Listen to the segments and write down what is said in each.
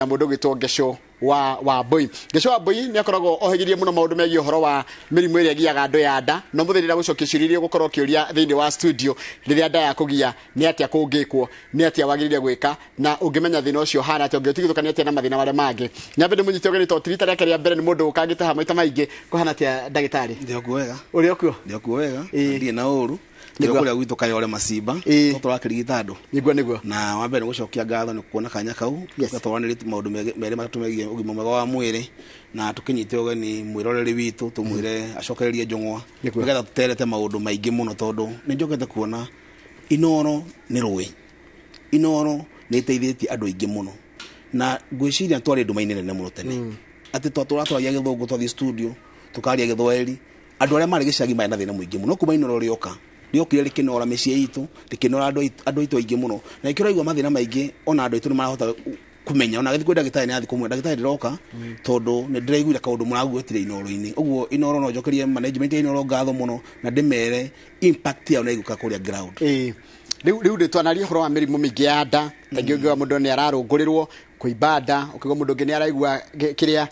Na mundu gwitwo Ngeco wa Wambui. Ngeco wa Wambui ni akoragwo ohegirie muno maundu megie uhoro wa mirimu ĩrĩa ĩgiaga andũ ya nda. No mũthĩ ndĩra gũcokia ciũria iria ũgũkorwo ũkĩũria thĩinĩ wa studio rĩrĩa nda yakũgia, nĩ atĩa kũngĩkwo, nĩ atĩa wagĩrĩire gwĩka, na ũngĩmenya thĩna ũcio ũhana atĩa, ũngĩũtigithũkania atĩa na mathĩna marĩa mangĩ. Nyambe ndĩmũnyite ũgeni tondũ ti rita rĩake rĩa mbere, nĩ mũndũ ũkangĩte haha maita maingĩ. Kũhana atĩa, ndagĩtarĩ? Ndĩ okuo wega. Ũrĩ okuo? Ndĩ okuo wega. Ĩĩ. Ndirĩ na ũru. Nĩguo. Ndĩ kũrĩa gwitũ Kayole Macimba. Ĩĩ. Tũrakĩrigita andũ. Nĩguo. Na wa mbere nĩ gũcokia ngatho nĩ kuona kanya kau. Tũgatwaranĩria maũndũ merĩ matatũ megiĩ ũgima mwega wa mwĩrĩ, na tũkĩnyite ũgeni mwĩroreri witũ tũmwĩre acokererie njũng'wa, nĩgetha tũterete maũndũ maingĩ mũno, tondũ nĩ njokete kuona Inooro nĩ rũĩ. Inooro nĩ ĩteithĩtie andũ aingĩ mũno, na ngwĩciria twarĩ nduma-inĩ nene mũno tene, atĩ twatũragia gĩthũngũ, twathiĩ studio tũkaria gĩthwaĩri, andũ arĩa marĩ gĩcagi marĩ na thĩna mũingĩ mũno. No kuma Inooro rĩoka, rĩokire rĩkĩnora mĩciĩ itũ, rĩkĩnora andũ aitũ aingĩ mũno, na ikĩo ũraigua mathĩna maingĩ, ona andũ aitũ nĩ marahota kũmenya. Ona agĩthiĩ kwĩ ndagĩtarĩ, nĩ athiĩ kũmwĩra, "Ndagĩtarĩ, ndĩroka tondũ nĩ ndĩraiguire kaũndũ mũraguetire Inooro-inĩ." Ũguo Inooro no njokerie management ya Inooro ngatho mũno, na ndĩmere impact yao nĩ ĩgũka kũrĩa ground. Ĩĩ. Rĩu rĩ twanaria ũhoro wa mĩrimũ mĩingĩ ya nda. Ta ũngĩ wa mũndũ nĩ ararũngũrĩrwo, kũimba nda, ũkĩigua mũndũ ũngĩ nĩ araigua kĩrĩa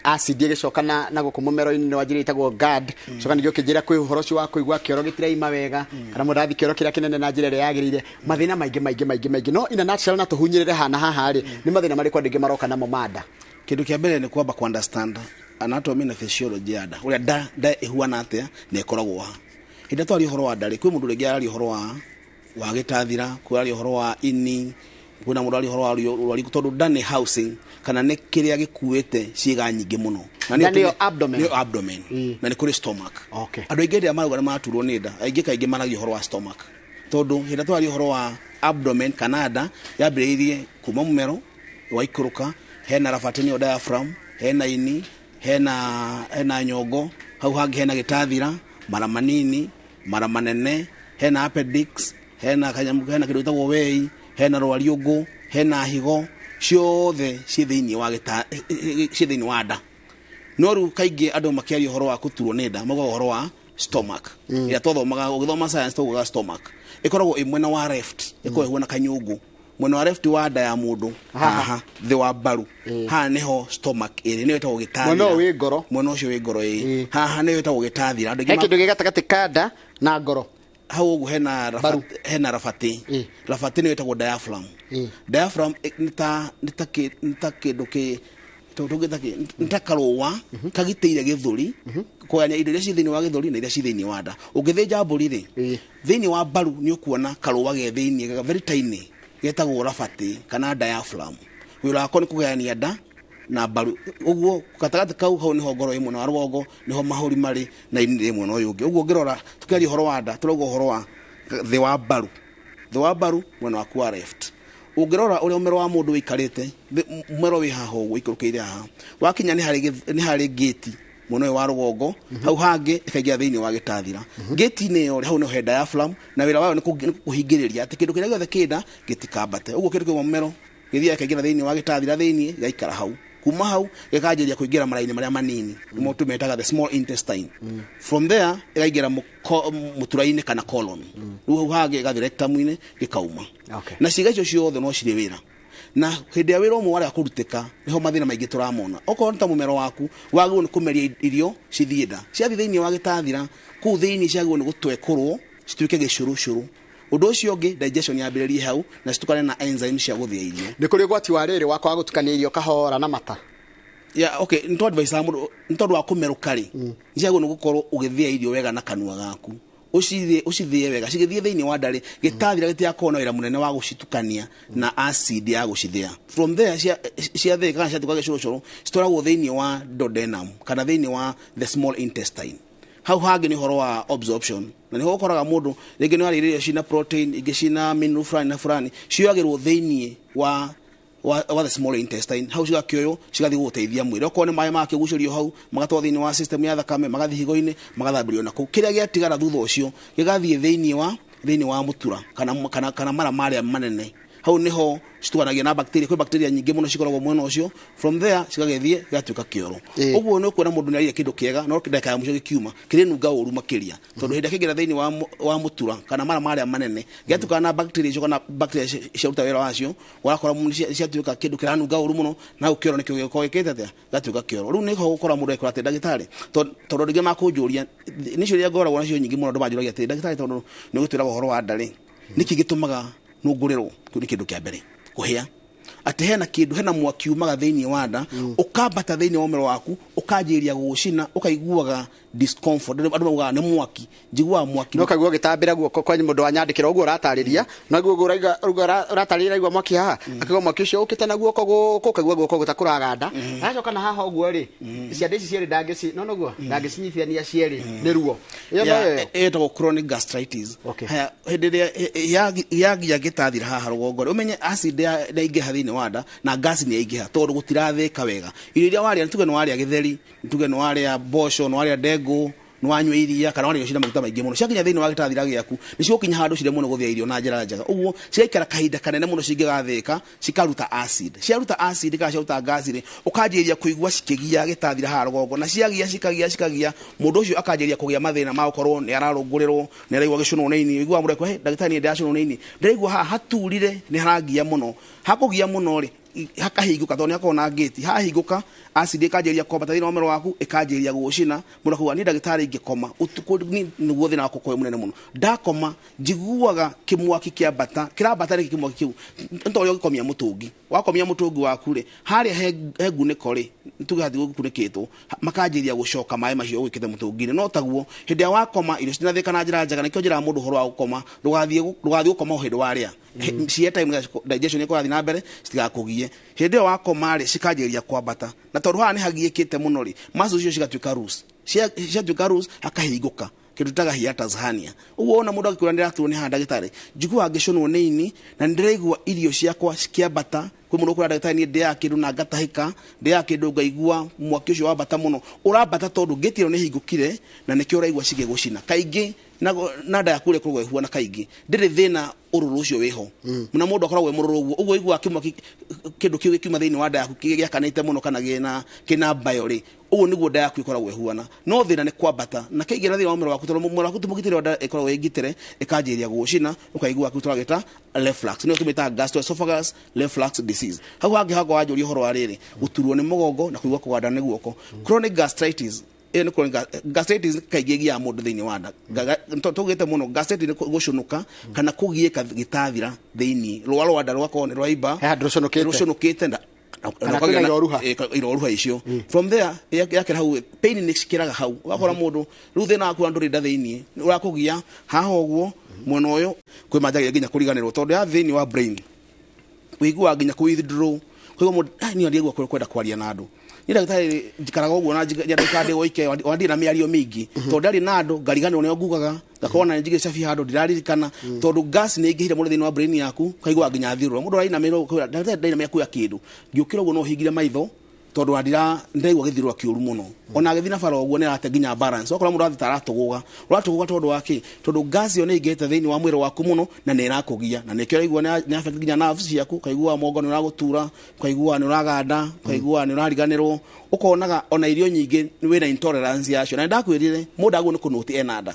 acid ĩgĩcoka na gũkũ mũmero-inĩ, nĩ wanjĩrĩria ĩtagwo GERD. Coka ningĩ ũkĩnjĩra kwĩ ũhoro ũcio wa kũigua kĩoro gĩtiraima wega, kana mũndũ arathiĩ kĩoro kĩrĩa kĩnene na njĩra ĩrĩa yagĩrĩire, mathĩna maingĩ maingĩ maingĩ maingĩ. No in a nutshell, na tũhunyĩrĩre hana haha rĩ, nĩ mathĩna marĩkũ andũ aingĩ maroka namo ma nda? Kĩndũ kĩa mbere nĩ kwamba ku understand anatomy na physiology ya nda, ũrĩa nda ĩhuana atĩa na ĩkoragwo ha. Hĩndĩ ĩrĩa twaria ũhoro wa nda rĩ, kwĩ mũndũ rĩngĩ araria ũhoro wa gĩtathira, kwĩ araria ũhoro wa ini, kwĩna mũndũ araria ũhoro wa rwariũngũ, tondũ nda nĩ housing kana nĩ kĩrĩa gĩkuĩte ciĩga nyingĩ mũno. Na Nda nĩyo abdomen. Nĩyo abdomen. Na nĩ kũrĩ stomach. Andũ aingĩ rĩrĩa marauga nĩ maturwo nĩ nda, aingĩ kaingĩ maragia ũhoro wa stomach, tondũ hĩndĩ ĩrĩa twaria ũhoro wa abdomen kana nda, yambĩrĩirie kuma mũmero waikũrũka, hena rabati nĩyo diaphragm, hena ini, hena nyongo, hau hangĩ hena gĩtathira, mara manini, mara manene, hena appendix, hena kanyamũ, hena kĩndũ gĩtagwo wei, hena rwariũngũ, hena higo, ciothe ciĩ thĩinĩ wa gĩta, ciĩ thĩinĩ wa nda. No rĩu kaingĩ andũ makĩaria ũhoro wa gũturwo nĩ nda maugaga ũhoro wa stomach. Ĩrĩa twathomaga ũgĩthoma science, twaugaga stomach ĩkoragwo ĩ mwena wa left, ĩkoragwo ĩhuana kanyũngũ mwena wa left wa nda ya mũndũ, haha thĩ wa mbaru. Haha nĩho stomach ĩrĩ, nĩyo ĩtagwo gĩtathira. Mwena ũyũ wĩ ngoro. Mwena ũcio wĩ ngoro, ĩĩ. Haha nĩyo ĩtagwo gĩtathira. Andũ He aingĩ kĩndũ gĩ gatagatĩ ka nda na ngoro. Hau ũguo hena Mbaru. Hena rabati. Rabati nĩyo ĩtagwo diaphragm. Diaphragm nĩ ta kĩndũ kĩ tũngĩta kĩ, nĩ ta karũa kagitĩire gĩthũri, kũgayania indo iria ciĩ thĩinĩ wa gĩthũri na iria ciĩ thĩinĩ wa nda. Ũngĩthĩnja mbũri rĩ, thĩinĩ wa mbaru nĩ ũkuona karũa ge thĩinĩ very tiny, getagwo rabati kana diaphragm. Wĩra wako nĩ kũgayania nda na mbaru. Ũguo gatagatĩ kau, hau nĩho ngoro ĩ mwena wa rũgongo, nĩho mahũri marĩ, na ini rĩ mwena ũyũ ũngĩ. Ũguo ũngĩrora, tũkĩaria ũhoro wa nda, tũrauga ũhoro wa thĩ wa mbaru, thĩ wa mbaru mwena waku wa left. Ũngĩrora ũrĩa mũmero wa mũndũ ũikarĩte, mũmero wĩ haha ũguo ũikũrũkĩire haha, wakinya nĩ harĩ gate mwena ũyũ wa rũgongo, hau hangĩ ĩkaingĩra thĩinĩ wa gĩtathira. Gate-inĩ ĩyo rĩ, hau nĩho he diaphragm, na wĩra wayo nĩ kũhingĩrĩria atĩ kĩndũ kĩrĩa gĩothe kĩnda gĩtikambate. Ũguo kĩndũ kĩu mũmero gĩthiaga gĩkaingĩra thĩinĩ wa gĩtathira thĩinĩ, gĩgaikara hau. Kuma hau gĩkanjĩrĩria kũingĩra mara-inĩ marĩa manini, nĩmo tũmetaga the small intestine. From there ĩkaingĩra mũtura-inĩ kana colon. Rĩu hau hangĩ ĩgathiĩ rectum-inĩ, gĩkauma. Na ciĩga icio ciothe no cirĩ wĩra, na hĩndĩ ya wĩra ũmwe warega kũrutĩka, nĩho mathĩna maingĩ tũramona. Okorwo nĩ ta mũmero waku wagĩrĩirwo nĩ kũmeria irio cithiĩ nda, ciathiĩ thĩinĩ wa gĩtathira kũu thĩinĩ ciagĩrĩirwo nĩ gũtwekũrwo cituĩke gĩcũrũcũrũ. Ũndũ ũcio ũngĩ, digestion yambĩrĩrie hau na citukane na enzymes cia gũthĩa irio. Nĩ kũrĩ ũgwati wa rĩrĩ wa kwaga gũtukania irio kahora na mata? Yeah, okay, nĩ tũ mũndũ nĩ tondũ wa kũmerũka rĩ, nĩ ciagĩrĩirwo nĩ gũkorwo ũgĩthĩa irio wega na kanua gaku, ũcithĩe wega cigĩthiĩ thĩinĩ wa nda rĩ, gĩtathira gĩtigakorwo na wĩra mũnene wa gũcitukania na acid ya gũcithĩa. From there ciathĩka kana ciatuĩka gĩcũrũcũrũ, citwaragwo thĩinĩ wa duodenum kana thĩinĩ wa the small intestine. Hau hangĩ nĩ ũhoro wa absorption, na nĩho ũkoraga mũndũ rĩngĩ nĩ arĩa irio cina protein, ingĩ cina mineral fulani na fulani, cioyagĩrwo thĩinĩ wa the small intestine. Hau cigakĩoywo cigathiĩ gũteithia mwĩrĩ. Okorwo nĩ maĩ makĩgucĩrio hau, magatwarwo thĩinĩ wa system ya thakame, magathiĩ higo-inĩ, magathambĩrio na kũu. Kĩrĩa gĩatigara thutha ũcio gĩgathiĩ thĩinĩ wa mũtura kana mara marĩa manene. Hau niho citukanagia na bacteria. Kwĩ bacteria nyingĩ mũno cikoragwo mwena ũcio. From there cigagĩthiĩ gĩgatuĩka kĩoro. Ũguo nĩ ũkuona mũndũ nĩarĩire kĩndũ kĩega no ndagĩka ya mũico gĩkiuma kĩrĩnunga ũru makĩria, tondũ hĩndĩ ĩrĩa kĩngĩra thĩinĩ wa mũtura kana mara marĩa manene gĩatukana na bacteria icio kana bacteria ciaruta wĩra wacio, ũrakora ciatuĩka kĩndũ kĩranunga ũru mũno, na hau kĩoro nĩkĩo gĩgĩkorwo gĩkĩte atĩa, gĩgatuĩka kĩoro. Rĩu nĩho gũkora mũndũ ekora atĩ ndagĩtarĩ, tondũ rĩngĩ makũnjũria nĩ ciũria ngoragwo nacio nyingĩ mũno, andũ manjũragia atĩ ndagĩtarĩ, tondũ nĩ ũgĩtwĩraga ũhoro wa nda rĩ, nĩkĩ gĩtũmaga nũngũrĩrwo? Kĩu nĩ kĩndũ kĩa mbere kũhĩa, atĩ hena kĩndũ, hena mwaki umaga thĩinĩ wa nda ũkambata thĩinĩ wa mũmero waku, ũkanjĩrĩria gũgũcina, ũkaiguaga discomfort. Andũ maugaga nĩ mwaki, njiguaga mwaki. No kaigua gĩtambĩra guoko kwa mũndũ wanyandĩkĩra ũguo ũratarĩria, no guo ũraiga ũguo ũratarĩria, raigua mwaki haha, akigua mwaki ũcio ũkĩte na guoko gũkũ, ũkaigua guoko gũta kũraganda, aracoka na haha ũguo rĩ, ciande ici cierĩ ndangĩci no noguo ndangĩcinyitithania cierĩ nĩ ruo ĩyo no ĩyo. Ĩtagwo chronic gastritis. Haya, hĩndĩ ĩrĩa yagia gĩtathira haha rũgongo rĩ, ũmenye acid yaingĩha thĩinĩ wa nda na gas nĩ yaingĩha, tondũ gũtirathĩka wega irio iria warĩa. Nĩ tuge nĩ warĩa gĩtheri, nĩ tuge nĩ warĩa mboco, nĩ warĩa ndengũ, nĩ wanyua iria kana warĩa irio cina maguta maingĩ mũno, ciakinya thĩinĩ wa gĩtathira gĩaku nĩ cigũkinya handũ ciremwo nĩ gũthĩa irio na njĩra njega. Ũguo cigaikara kahinda kanene mũno cingĩgathĩka, cikaruta acid. Ciaruta acid kana ciaruta gas rĩ, ũkanjĩrĩria kũigua cikĩgia gĩtathira haha rũgongo, na ciagia cikagia cikagia, mũndũ ũcio akanjĩrĩria kũgĩa mathĩna ma gũkorwo nĩ ararũngũrĩrwo, nĩ araigua gĩcũnwo nĩ ini. Ũiguaga mũndũ akiuga, "Hey, ndagĩtarĩ, niĩ ndĩracũnwo nĩ ini, ndĩraigua haha haturire, nĩ harangia mũno." Hakũgia mũno rĩ, hakahingũka, tondũ nĩ hakoragwo na ngĩti. Hahingũka, acid ĩkanjĩrĩria kwambata thĩinĩ wa mwĩrĩ waku, ĩkanjĩrĩria gũgũcina. Mũndũ akauga, "Niĩ ndagĩtarĩ, ingĩkoma ũtukũ niĩ nĩguo thĩna wakwa ũkorwo wĩ mũnene mũno, ndakoma njiguaga kĩmwaki kĩambata kĩrambata." Rĩngĩ kĩmwaki kĩu nĩ ta ũrĩa ũgĩkomia mũtũngi. Wakomia mũtũngi waku rĩ, harĩa he ngunĩko rĩ, tuge hathi gũkunĩkĩtwo, makanjĩrĩria gũcoka maĩ macio ũgĩkĩte mũtũngi-inĩ. No taguo hĩndĩ ĩrĩa wakoma irio citinathĩka na njĩra njega. Nĩkĩo njĩraga mũndũ ũhoro wa gũkoma, ndũgathiĩ gũkoma o hĩndĩ warĩa. Cihe time digestion ĩkũrathiĩ na mbere, citigakũgie. Hĩndĩ ĩyo wakoma rĩ, cikanjĩrĩria kwambata, na tondũ haha nĩ hagiĩkĩte mũno rĩ, muscles icio cigatuĩka loose. Ciatuĩka loose, hakahingũka kĩndũ taga hiatus hernia. Ũguo wona mũndũ agĩkwĩra ndĩraturwo nĩ haha, ndagĩtarĩ, njiguaga ngĩcũnwo nĩ ini na nĩ ndĩraigua irio ciakwa cikĩambata. Kwĩ mũndũ ũkwĩra, "Ndagĩtarĩ, niĩ ndĩaga kĩndũ na ngatahĩka, ndĩaga kĩndũ ngaigua mwaki ũcio wambata mũno." Ũrambata tondũ ngĩti ĩyo nĩ hingũkire na nĩkĩo ũraigua cigĩgũcina kaingĩ na nda yaku ũrĩa ĩkoragwo ĩhuana kaingĩ ndĩrĩ thĩna ũrũrũ ũcio wĩho na mũndũ akoragwo e mũrũrũ. Ũguo ũguo ũiguaga kĩmwe kĩndũ kĩu gĩkiuma thĩinĩ wa nda yaku gĩakanĩte mũno kana kĩna mbayo rĩ, ũguo nĩguo nda yaku ĩkoragwo ĩhuana, no thĩna nĩ kwambata na kĩingĩra thĩinĩ wa mwĩrĩ waku, tondũ mwĩrĩ waku ti mũgitĩre wa nda ĩkoragwo ĩngitĩre, ĩkanjĩrĩria gũgũcina, ũkaigua kĩu tũragĩta reflux, nĩyo tũmĩtaga gastroesophagus reflux disease. Hau hangĩ hakwa wanjũria ũhoro wa rĩrĩ, gũturwo nĩ mũgongo na kũigua kũganda nĩ guoko, chronic gastritis. Ĩyo nĩ chronic gastritis kaingĩ ĩgiaga mũndũ thĩinĩ wa nda. Tũgĩte mũno gastritis nĩ gũcũnũka kana kũgiĩka gĩtathira thĩinĩ, rũa rwa nda rũgakorwo nĩ rwaimba. He handũ rũcũnũkĩte. Rũcũnũkĩte na Kana kwĩna iroruha. Iroruha icio from there yakĩra hau, pain nĩ cikĩraga hau, ũgakora mũndũ rĩu thĩna waku ndũrĩ nda thĩinĩ, ũrakũgia haha ũguo mwena ũyũ. Kwĩ manjagia nginya kũriganĩrwo, tondũ ya thĩinĩ wa brain wĩiguaga nginya kũ withdraw, kũigua mũndũ, "Ah, niĩ ndiaigua kwenda kwaria na andũ. Niĩ ndagĩtarĩ, njikaraga ũguo na njikaraga ndĩ woike, ona ndirĩ na mĩario mĩingĩ, tondũ ndarĩ na andũ ngariganĩrwo nĩo ngugaga, ngakorwo na njigĩre cabi handũ ndiraririkana, tondũ gas nĩ ĩingĩhire mũno thĩinĩ wa brain yaku, ũkaigua nginya thiũrũra. Mũndũ arainamĩrwo ũkwĩra, 'Ndagĩtarĩ, ndainamĩra kuoya kĩndũ, ngĩũkĩra ũguo no hingire maitho, tondũ andira ndaigua gĩthirũra kĩũru mũno.' Ona agĩthiĩ na bara ũguo nĩ arate nginya balance, wakora mũndũ athiĩ ta aratũgũga. Ũratũgũga tondũ wa kĩ? Tondũ gas ĩyo nĩ ĩingĩhĩte thĩinĩ wa mwĩrĩ waku mũno na nĩ ĩrakũgia, na nĩkĩo ũraigua nĩ affect nginya nerves ciaku, ũkaigua mũgongo nĩ ũragũtura, ũkaigua nĩ ũraganda, ũkaigua nĩ ũrariganĩrwo, ũkonaga ona irio nyingĩ wĩna intolerance yacio. Na nĩ ndakwĩrire mũndũ agwo nĩ kũnũti ena nda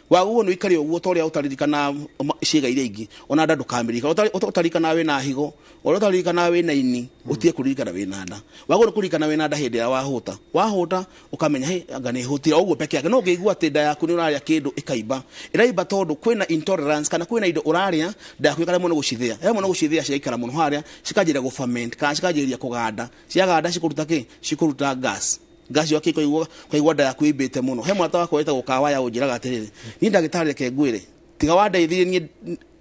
waguo nĩ ũikare ũguo, ta ũrĩa ũtaririkana ciĩga iria ingĩ, ona nda ndũkamĩririkana. Ũtaririkana wĩna higo, ũrĩa ũtaririkana wĩna ini, ũtige kũririkana wĩna nda. Wagwo nĩ kũririkana wĩna nda hĩndĩ ĩrĩa wahũta. Wahũta ũkamenya, "Hĩ, anga nĩ hũtire," o ũguo peke yake. No ũngĩigua atĩ nda yaku nĩ ũrarĩa kĩndũ ĩkaimba, ĩraimba tondũ kwĩna intolerance kana kwĩna indo ũrarĩa nda yaku ĩkaremwo nĩ gũcithĩa. Yaremwo nĩ gũcithĩa, cigaikara mũno harĩa, cikanjĩrĩria gũ ferment kana cikanjĩrĩria kũganda. Ciaganda cikũruta kĩ? Cikũruta gas. Gas yoke ũkaigua nda yaku ĩimbĩte mũno. He mwata wakwa wĩtagwo Kawaya ũnjĩraga atĩrĩrĩ, "Niĩ ndagĩtarĩ, reke ngwĩre, tiga wandeithirie, niĩ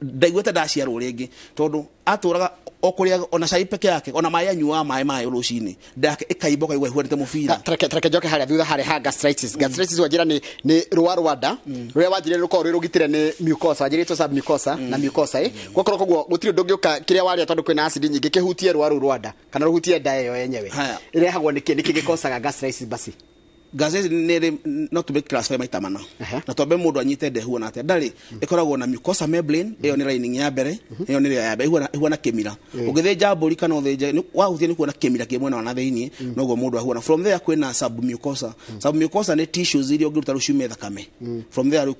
ndaiguĩte ndaciarwo rĩngĩ," tondũ atũraga o kũrĩa ona cai peke yake, ona maĩ anyuaga maĩ rũcinĩ, nda yake ĩkaimba, ũkaigua ĩhuanĩte mũbira. Tareke njoke harĩa thutha harĩa ha gastritis. Gastritis wanjĩra nĩ rũa rwa nda rũrĩa wanjĩra rũkoragwo rwĩ rũgitĩre nĩ mucosa, wanjĩrĩtwo submucosa na mucosa gwakorwo koguo gũtirĩ ũndũ ũngĩũka kĩrĩa warĩa, tondũ kwĩna acid nyingĩ, kĩhutie rũa rũu rwa nda kana rũhutie nda ĩyo yenyewe. Haya. Ĩrehagwo nĩkĩ? Nĩkĩ gĩkosaga gastritis basi? Gastritis nĩ no tũmĩ classify maita mana. Na twambe mũndũ anyite ndehuo na atĩa. Ndarĩ ĩkoragwo na mucosa membrane, ĩyo nĩ lining ya mbere, ĩyo nĩ ya mbere ihuana kĩmira. Ũngĩthĩnja mbũri kana ũthĩnje wahutia nĩ kuona kĩmira kĩ mwena wa na thĩinĩ, noguo mũndũ ahuana. From there kwĩna submucosa. Submucosa nĩ tissues iria ũngĩruta rũciũ me thakame. From there rĩu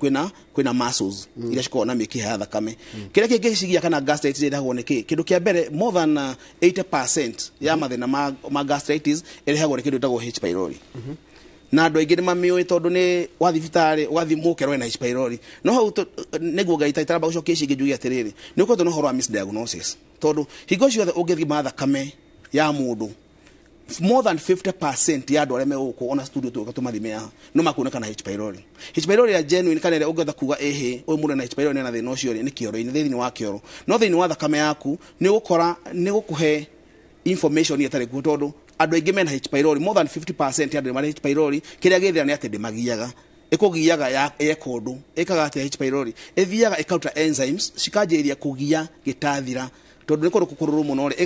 kwĩna muscles iria cikoragwo na mĩkiha ya thakame. Kĩrĩa kĩngĩcigia kana gastritis ĩrehagwo nĩ kĩ? Kĩndũ kĩa mbere, more than 80% ya mathĩna ma gastritis ĩrehagwo nĩ kĩndũ gĩtagwo H pylori. Na andũ aingĩ nĩ mamĩũĩ tondũ nĩ wa thibitarĩ ũgathiĩ mũkerwo ena H pylori. No hau nĩguo Ngai itaramba gũcokia ici ingĩ njuge atĩrĩrĩ, nĩ ũkoretwo na ũhoro wa misdiagnosis. Tondũ hingo ciothe ũngĩthima thakame ya mũndũ, more than 50% ya andũ arĩa me gũkũ ona studio tũgĩũka tũmathime haha no makuoneka na H pylori. H pylori ya genuine kana ĩrĩa ũngĩhota kuga ĩhĩ ũyũ mũndũ ena H pylori na thĩna ũcio rĩ, nĩ kĩoro-inĩ, thĩinĩ wa kĩoro. No thĩinĩ wa thakame yaku nĩ ũgũkora nĩ gũkũhe information ĩtarĩ kuo, tondũ andũ aingĩ mena H pylori, more than 50% ya andũ marĩ H pylori, kĩrĩa gĩthĩra nĩ atĩ ndĩmagiaga. Ĩkũgiaga ya yeka ũndũ. Ĩkaga atĩa H pylori? Ĩthiaga ĩkaruta enzymes cikanjĩrĩria kũgia gĩtathira, tondũ nĩ kũndũ kũkũrũrũ mũno rĩ,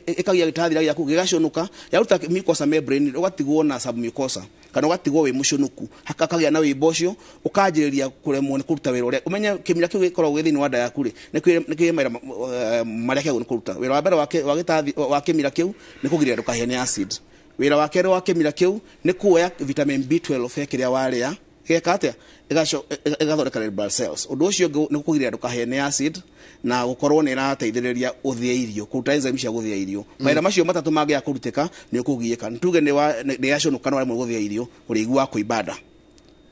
ĩkagia gĩtathira gĩaku gĩgaconuka, yaruta mucosa membrane ũgatigwo na submucosa kana ũgatigwo wĩ mũcunuku, hakagĩa na wĩimbo ũcio ũkanjĩrĩria kũremwo nĩ kũruta wĩra ũrĩa ũmenye kĩmira kĩu gĩkoragwo gĩ thĩinĩ wa nda yaku rĩ, nĩ kĩrĩ mawĩra marĩa kĩagĩrĩirwo nĩ kũruta. Wĩra wa mbere wa kĩmira kĩu nĩ kũgirĩrĩria ndũkahĩe nĩ acid. Wĩra wa kerĩ wa kĩmira kĩu nĩ kuoya vitamin B12 he kĩrĩa warĩa, gĩgeka atĩa? Ĩgathondeka red blood cells. Ũndũ ũcio ũngĩ nĩ kũgirĩrĩria ndũkahĩe nĩ acid na gũkorwo nĩ ĩrateithĩrĩria ũthĩe irio, kũruta enzyme cia gũthĩa irio. Mawĩra macio matatũ mangĩaga kũrutĩka nĩ ũkũgiĩka. Nĩ tuge nĩ yaconoka na waremwo gũthĩa irio, ũrĩiguaga kũimba nda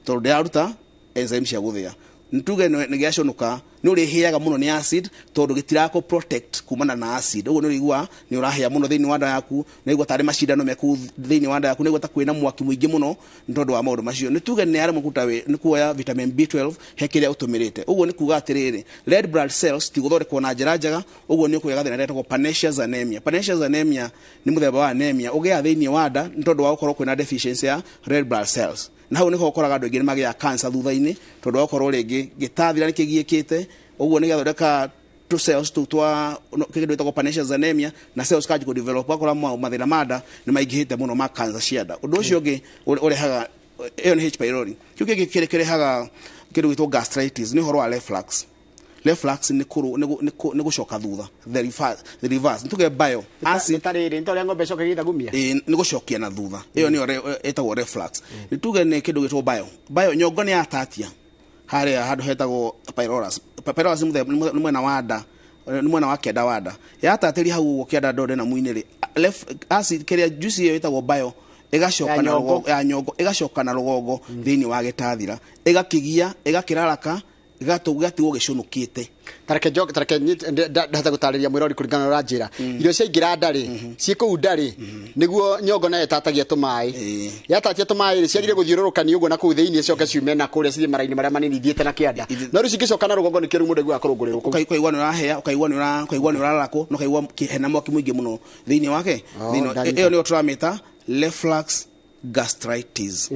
tondũ ndĩraruta enzyme cia gũthĩa. Nĩ tuge nĩ gĩaconoka, nĩ ũrĩhĩaga mũno nĩ acid tondũ gĩtirakũ protect kumana na acid. Ũguo nĩ ũrĩiguaga nĩ ũrahĩa mũno thĩinĩ wa nda yaku, nĩ ũraigua tarĩ macindano me kũu thĩinĩ wa nda yaku, nĩ ũraigua ta kwĩna mwaki mũingĩ mũno nĩ tondũ wa maũndũ macio. Nĩ tuge nĩ yaremwo kũruta nĩ kuoya vitamin B12 he kĩrĩa ũtũmĩrĩte. Ũguo nĩ kuga atĩrĩrĩ, red blood cells tigũthondekwo na njĩra njega, ũguo nĩ ũkũgĩa gathĩna getagwo pernicious anemia. Pernicious anemia nĩ mũthemba wa anemia ũgĩaga thĩinĩ wa nda nĩ tondũ wa gũkorwo kwĩna deficiency ya red blood cells. Na hau nĩho ũkoraga andũ aingĩ nĩ magĩaga cancer thutha-inĩ tondũ wa gũkorwo rĩngĩ gĩtathira nĩ kĩgiĩkĩte, ũguo nĩ gĩathondeka tũ cells tũu twa kĩndũ gĩtagwo pernicious anemia, na cells kanji kũ develop, ũgakora mathĩna ma nda nĩ maingĩhĩte mũno ma cancer cia nda. Ũndũ ũcio ũngĩ ũrehaga ĩyo nĩ H pylori. Kĩu kĩngĩ kĩrĩa kĩrehaga kĩndũ gĩtagwo gastritis nĩ ũhoro wa reflux. Reflux nĩ nĩ gũcoka thutha, the reverse, the reverse. Nĩ tuge bio acid Nĩ ta rĩrĩ, nĩ ta ũrĩa ng'ombe ĩcokagia ithagumia. Ĩĩ, nĩ gũcokia na thutha. Ĩyo nĩyo ĩtagwo reflux. Nĩ tuge nĩ kĩndũ gĩtagwo bio. Bio nyongo nĩ yatatia harĩa handũ hetagwo pylorus. Pylorus nĩ mũthemba, nĩ mwena wa nda, nĩ mwena wa kĩanda wa nda. Yatatĩria hau ũguo kĩanda ndonde na mwinĩ rĩ, acid kĩrĩa juice ĩyo ĩtagwo bio ĩgacoka Ya na nyongo. rũgongo, ya nyongo, ĩgacoka na rũgongo thĩinĩ wa gĩtathira, ĩgakĩgia, ĩgakĩraraka, gĩgatigwo gĩcũnũkĩte. Tareke njoke, tareke nyite, ndahota gũtarĩria mwĩrori kũringana na ũrĩa ũranjĩra. Irio ciaingĩra nda rĩ, ciĩ kũu nda rĩ, nĩguo nyongo nayo ĩtatagia tũmaĩ. Yatatia tũmaĩ rĩ, ciagĩrĩire gũthiũrũrũkania ũguo na kũu thĩinĩ, cicoke ciume na kũrĩa cithiĩ mara-inĩ marĩa manini ithiĩte na kĩanda. No rĩu cingĩcoka na rũgongo nĩkĩo rĩu mũndũ aiguaga kũrũngũrĩrwo kũu. Ũkaigua nĩ ũrahĩa, ũkaigua nĩ ũrarakwo, na ũkaigua hena mwaki mũingĩ mũno thĩinĩ wake. Oh, Thĩinĩ wa- ndanyita. ĩyo nĩyo tũramĩta reflux gastritis.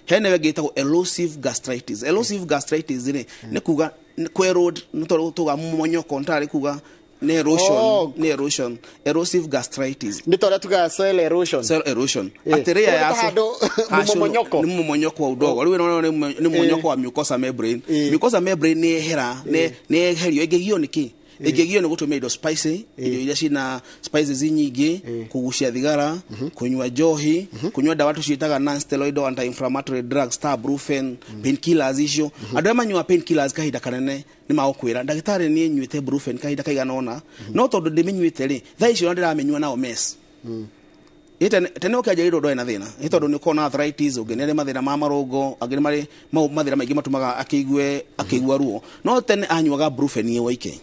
Hena ĩyo ĩngĩ ĩtagwo erosive gastritis. Erosive gastritis rĩ, nĩ kuga nĩ kwerode, nĩ tondũ tuga monyoko, nĩ tarĩ kuga nĩ erosion, nĩ erosion, erosive gastritis. Nĩ ta ũrĩa tugaga soil erosion. Soil erosion. Atĩ rĩa Ũguo nĩ ya ta handũ mũmonyoko. Nĩ mũmonyoko wa udongo. Rĩu ĩno nĩ mũmonyoko wa mucosa membrane. Mucosa membrane nĩ yehera, nĩ yeherio, ĩngĩgio nĩ kĩ? Ĩngĩgio nĩ gũtũmĩra indo spicy, irio iria cina spices nyingĩ, kũgucia thigara, kũnyua njohi, kũnyua ndawa tũciĩtaga non-steroidal anti-inflammatory drugs ta brufen, painkillers icio. Andũ arĩa manyuaga painkillers kahinda kanene nĩ magũkwĩra, ndagĩtarĩ niĩ nyuĩte brufen kahinda kaigana ũna, no tondũ ndĩmĩnyuĩte rĩ, thaa icio ona ndĩramĩnyua nao mess. Ĩ tene ũkĩanjĩrĩrio ndwarĩ na thĩna, nĩ tondũ nĩ ũkoragwo na arthritis, ũngĩ nĩ arĩ mathĩna ma marũngo, angĩ nĩ marĩ mathĩna maingĩ matũmaga akĩigua ruo. No tene anyuaga brufen ĩ woike.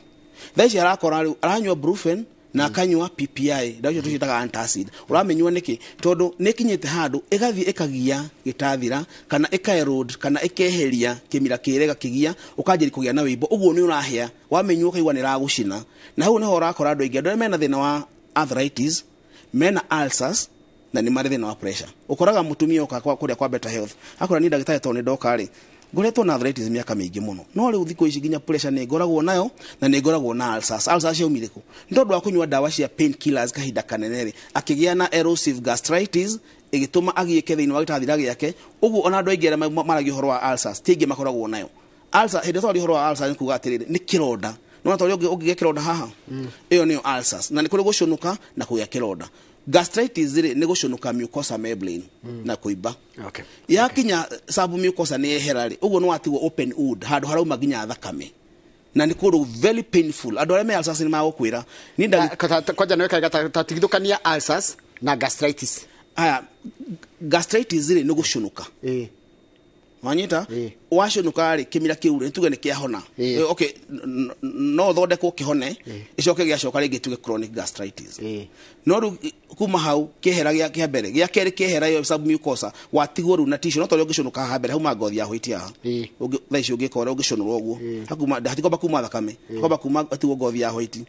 Thaa ici arakora rĩu aranyua brufen na akanyua PPI, ndawa icio tũciĩtaga antacid. Ũramĩnyua nĩkĩ? Tondũ nĩ ĩkinyĩte handũ ĩgathiĩ ĩkagia gĩtathira kana ĩka-erode kana ĩkeheria kĩmira kĩrĩa ĩgakĩgia, ũkanjĩrĩria kũgĩa na wĩimbo, ũguo nĩ ũrahĩa, wamĩnyua ũkaigua nĩ ĩragũcina. Na hau nĩho ũrakora andũ aingĩ, andũ arĩa mena thĩna wa arthritis, mena ulcers, na nĩ marĩ thĩna wa pressure. Ũkoraga mũtumia oka kũrĩa kwa Better Health, akora niĩ ndagĩtarĩ tondũ nĩ ndoka rĩ, ngoretwo na arthritis mĩaka mĩingĩ mũno, no rĩu thikũ ici nginya pressure nĩ ngoragwo nayo na nĩ ngoragwo na ulcers. Ulcers ciaumire kũ? Nĩ tondũ wa kũnyua ndawa cia painkillers kahinda kanene rĩ, akĩgĩa na erosive gastritis, Ĩgĩtũma agiĩke thĩinĩ wa gĩtathira gĩake. Ũguo ona andũ aingĩ arĩa maragia ũhoro wa ulcers ti aingĩ makoragwo nayo ulcer. Hĩndĩ ĩrĩa twaria ũhoro wa ulcer, nĩ kuga atĩrĩrĩ, nĩ kĩronda. Nona torĩa ũngĩgĩa kĩronda haha, ĩyo nĩyo ulcers, na nĩ kũrĩ gũcũnũka na kũgĩa kĩronda. Gastritis rĩ, nĩ gũcũnũka mucosa membrane na kũimba. Yakinya submucosa nĩ yehera rĩ, ũguo nĩ watigwo open wound, handũ harauma nginya thakame, na nĩ kũndũ very painful. Andũ arĩa me ulcers nĩ magũkwĩra niĩ Kwanja nĩ wekaga tatigithũkania ulcers na gastritis. Aya, gastritis rĩ, nĩ gũcũnũka. Wanyita? Wacũnũka rĩ, kĩmira kĩu rĩ, tuge nĩ kĩahona. Okay, no ũthondekwo kĩhone, ĩcoke gĩacoka rĩngĩ, tuge chronic gastritis. No rĩu kuma hau kĩehera gĩa mbere, gĩa kerĩ kĩehera ĩyo submucosa, watigwo rĩu na tissue. No torĩa ũngĩcũnũka haha mbere hauma ngothi ya white haha. Thaa ici ũngĩka ũrĩa ũngĩcũnũrwo ũguo, hakuma hatikwamba kuma thakame, hakwamba kuma hatigwo ngothi ya white.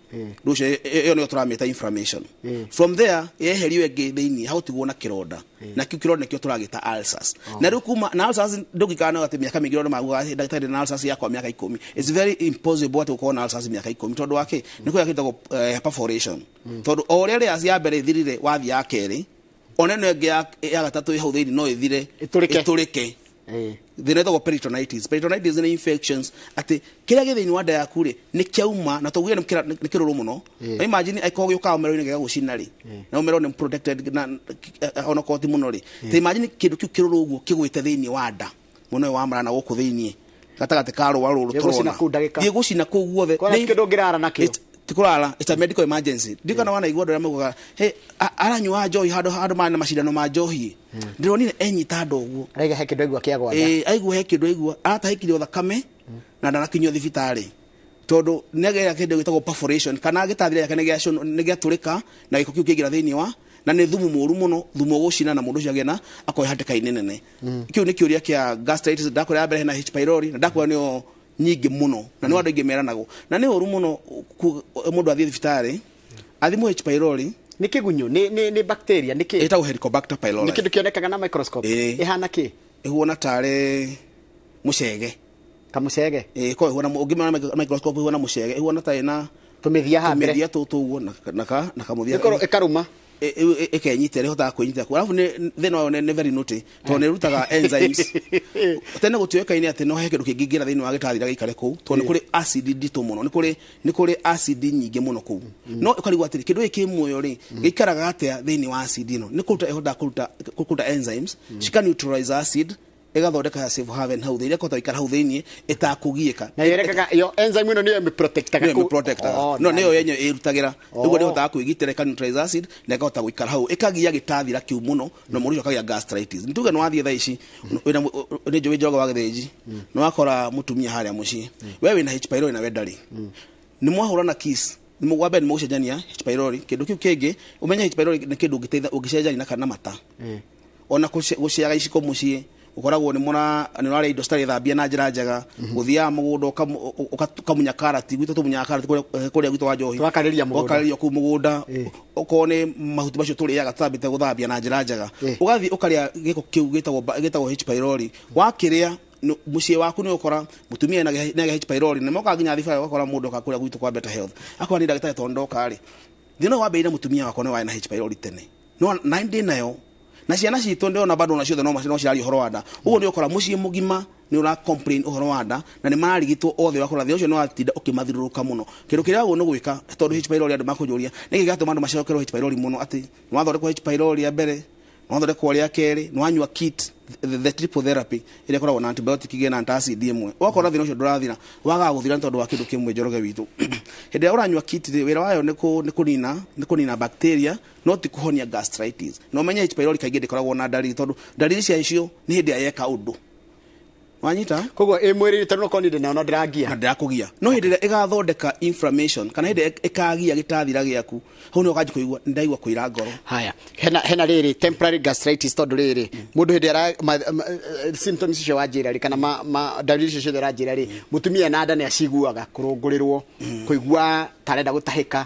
Rĩu ũcio ĩyo nĩyo tũramĩta inflammation. From there yeherio ĩngĩ thĩinĩ, hagũtigwo na kĩronda, na kĩu kĩronda nĩkĩo tũragĩta ulcers. Na rĩu kuma na ulcers ndũngĩikara nayo atĩ mĩaka mĩingĩ. Andũ maugaga ndagĩtarĩ na ulcers yakwa mĩaka 10. It's very impossible atĩ gũkorwo na ulcers mĩaka 10, tondũ wa kĩ? Nĩ kũrĩa gĩtagwo perforation, tondũ o ũrĩa layers ya mbere ĩthirire, wathiĩ ya kerĩ, ona ĩno ĩngĩ ya gatatũ ĩ hau thĩinĩ no ĩthire. Ĩtũrĩke. Ĩtũrĩke. Thĩna ĩtagwo peritonitis. Peritonitis nĩ infections, atĩ kĩrĩa gĩ thĩinĩ wa nda yaku rĩ, nĩ kĩauma, na tũguge nĩ kĩrũrũ mũno. Na imagine angĩkorwo gĩũkaga mũmero-inĩ gĩgagũcina rĩ, na mũmero nĩ protected na ona korwo ti mũno rĩ, ta imagine kĩndũ kĩu kĩrũrũ ũguo kĩgwĩte thĩinĩ wa nda mwena ũyũ wa mara na gũkũ thĩinĩ gatagatĩ ka rũa rũrũ. Gĩgũcina Tũrona kũu ndagĩka. Gĩgũcina kũu guothe. Kwana kĩndũ ũngĩrara nakĩo. Ti kũrara, it's a medical emergency. Ndikana wanaigua andũ arĩa maugaga he aranyua njohi handũ marĩ na macindano ma njohi, ndĩronire enyita nda ũguo. Araiga he kĩndũ aigua kĩagwa nda. Ĩĩ, aigua he kĩndũ aigua, aratahĩkire o thakame na ndanakinyio thibitarĩ, tondũ nĩagĩa kĩndũ gĩtagwo perforation, kana gĩtathira gĩake nĩ gĩatũrĩka na gĩko kĩu kĩaingĩra thĩinĩ wa, na nĩ thumu mũru mũno, thumu ũgũcina, na mũndũ ũcio agĩe na akoe hatĩka-inĩ nene. Kĩu nĩ kĩũria kĩa gastritis. Ndakwĩra ya mbere hena H pylori, na ndakwĩra nĩyo nyingĩ mũno, na nĩ andũ aingĩ meranagwo, na nĩ ũru mũno mũndũ athiĩ thibitarĩ athimwo H pylori. Nĩ kĩgunyũ, nĩ bacteria, nĩ kĩ? Ĩtagwo Helicobacter pylori. Nĩ kĩndũ kĩonekaga na microscope? Ĩĩ. Ĩhana kĩ? Ĩhuana tarĩ mũcege. Kamũcege? Ĩĩ, ko ĩhuana, ũngĩmĩona microscope ĩhuana mũcege, ĩhuana ta ĩna Tũmĩthia haha mbere. Tũmĩthia tũtũ ũguo na kamũthia. Ĩkorwo ĩkarũma. Ĩkenyitĩra, ĩhotaga kwĩnyitĩra kuo. Arabu nĩ thĩna wayo nĩ very naughty, tondũ nĩ ĩrutaga enzymes. Tene gũtiũĩkaine atĩ no he kĩndũ kĩngĩingĩra thĩinĩ wa gĩtathira gĩikare kũu, tondũ nĩ kũrĩ acid nditũ mũno, nĩ kũrĩ acid nyingĩ mũno kũu. No ũkarigwo atĩrĩ, kĩndũ gĩkĩ kĩ muoyo rĩ, gĩikaraga atĩa thĩinĩ wa acid ĩno? Nĩ kũruta ĩhotaga kũruta enzymes, cika neutralize acid, ĩgathondeka safe haven hau thĩinĩ, ĩkahota gũikara hau thĩinĩ ĩtakũgiĩka. Na yerekaga ĩyo enzyme ĩno nĩyo ĩmĩprotectaga? Nĩyo ĩmĩprotectaga. No nĩyo yenyewe ĩrutagĩra. Ũguo nĩhotaga kwĩgitĩra, ĩka neutralize acid na ĩkahota gũikara hau, ĩkagia gĩtathira kĩu mũno, na mũndũ ũcio akagĩa gastritis. Nĩ tuge nĩ wathiĩ thaa ici wĩna nĩ njũĩ Njoroge wa Gĩthĩnji, nĩ wakora mũtumia harĩa mũciĩ, we wĩna H pylori na we ndarĩ, nĩ mwahũrana kiss, nĩ wa mbere nĩ mũgũcenjania H pylori. Kĩndũ kĩu kĩngĩ ũmenye, H pylori nĩ kĩndũ ũngĩteitha ũngĩcenjania na kana mata, ona gũceaga iciko mũciĩ, ũkoragwo nĩ mũra nĩ ũrarĩa indo citarĩ thambia na njĩra njega, gũthiaga mũgũnda ũkamunya karati. Gwitũ tũmunyaga karati kũrĩa gwitũ wa Njohi. Tũgakarĩria mũgũnda. Ũgakarĩria kũu mũgũnda. Okorwo nĩ mahuti macio tũrĩaga tũtambĩte gũthambia na njĩra njega, ũgathiĩ ũkarĩa gĩko kĩu gĩtagwo H pylori. Wakĩrĩa mũciĩ waku nĩ ũkora mũtumia ena H pylori, na mokaga nginya thibitarĩ. Ũgakora mũndũ oka kũrĩa gwitũ kwa Better Health, akora nĩ ndagĩtarĩ, tondũ ndoka rĩ, thĩna ũyũ wambĩrĩire mũtumia wakwa nĩ warĩ na H pylori tene, no na ndĩ nayo na ciana citũ ndĩrona bado ona ciothe no ciraria ũhoro wa nda. Ũguo nĩ ũkora mũciĩ mũgima nĩ ũra complain ũhoro wa nda, na nĩ mararigitwo othe. Wakora thĩna ũcio nĩ watinda ũkĩmathiũrũrũka mũno. Kĩndũ kĩrĩa wagĩrĩirwo nĩ gwĩka, tondũ H pylori andũ makũnjũria nĩkĩ gĩatũma andũ macokerwo H pylori mũno, atĩ nĩ wathondekwo H pylori ya mbere, nĩ wathondekwo rĩa kerĩ, nĩ wanyua kit, the triple therapy ĩrĩa ĩkoragwo na antibiotic igĩrĩ na antacid ĩmwe, ũgakora thĩna ũcio ndũrathira. Wagaga gũthira nĩ tondũ wa kĩndũ kĩmwe, Njoroge witũ. Hĩndĩ ĩrĩa ũranyua kit rĩ, wĩra wayo nĩ kũnina bacteria, no ti kũhonia gastritis. Na ũmenye H pylori kaingĩ ndĩkoragwo na ndariri, tondũ ndariri cia icio nĩ hĩndĩ ĩrĩa yeka ũndũ. Wanyita? Koguo ĩ mwĩrĩ tondũ okorwo niĩ ndĩnayo no ndĩrangia. Na ndĩrakũgia, no hĩndĩ ĩrĩa ĩgathondeka inflammation, kana hĩndĩ ĩrĩa ĩkagia gĩtathira gĩaku, hau nĩho ũkanjia kũigua ndaigua kũira ngoro. Haya, hena rĩrĩ temporary gastritis, tondũ rĩrĩ mũndũ hĩndĩ ara symptoms icio wanjĩra rĩ, kana ma dalili icio ciothe ũranjĩra rĩ, mũtumia na nda nĩ aciguaga kũrũngũrĩrwo, kũigua ta arenda gũtahĩka,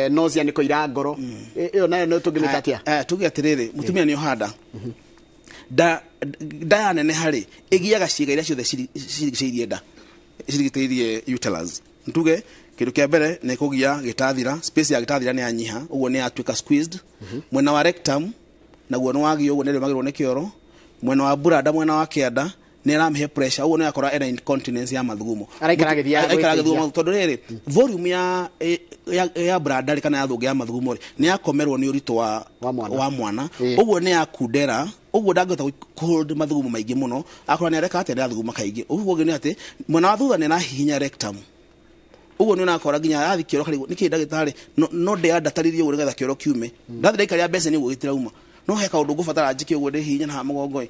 nausea nĩ kũira ngoro. Ĩyo nayo no tũngĩmĩta atĩa? Aya, tuge atĩrĩrĩ, mũtumia nĩ ohanda nda, nda yaneneha rĩ, ĩgiaga ciĩga iria ciothe cirigicĩirie nda, cirigitĩirie uterus. Ntuge kĩndũ kĩa mbere nĩ kũgia gĩtathira, space ya gĩtathira nĩ yanyiha, ũguo nĩ yatuĩka squeezed mwena wa rectum. Naguo nĩ wagio ũguo, nĩ rĩũmagĩrwo nĩ kĩoro. Mwena wa burada, mwena wa kĩanda, nĩ ĩramĩhe pressure, ũguo nĩ akora ena incontinence ya mathugumo. Araikara agĩthiaga Araikara gwĩteithia. agĩthuguma, tondũ rĩrĩ volume ya bladder rĩ, kana ya thũngĩ ya mathugumo rĩ, nĩ yakomerwo nĩ ũritũ wa Wa mwana. Wa mwana. Ũguo nĩ yakundera, ũguo ndangĩhota hold mathugumo maingĩ mũno. Akorwo nĩ areka atĩa, nĩ arathuguma kaingĩ. Ũguo ũngĩ nĩ atĩ mwena wa thutha nĩ arahihinya rectum, ũguo nĩ ũrakora nginya arathiĩ kĩoro karigwo nĩkĩ ndagĩtarĩ, no ndĩandataririe ũguo nĩgetha kĩoro kiume. Ndathiĩ ndaikaria mbeceni ũguo gĩtirauma, no he kaũndũ ngũbatara njĩke ũguo ndĩhihinye na haha mũgongo ĩ,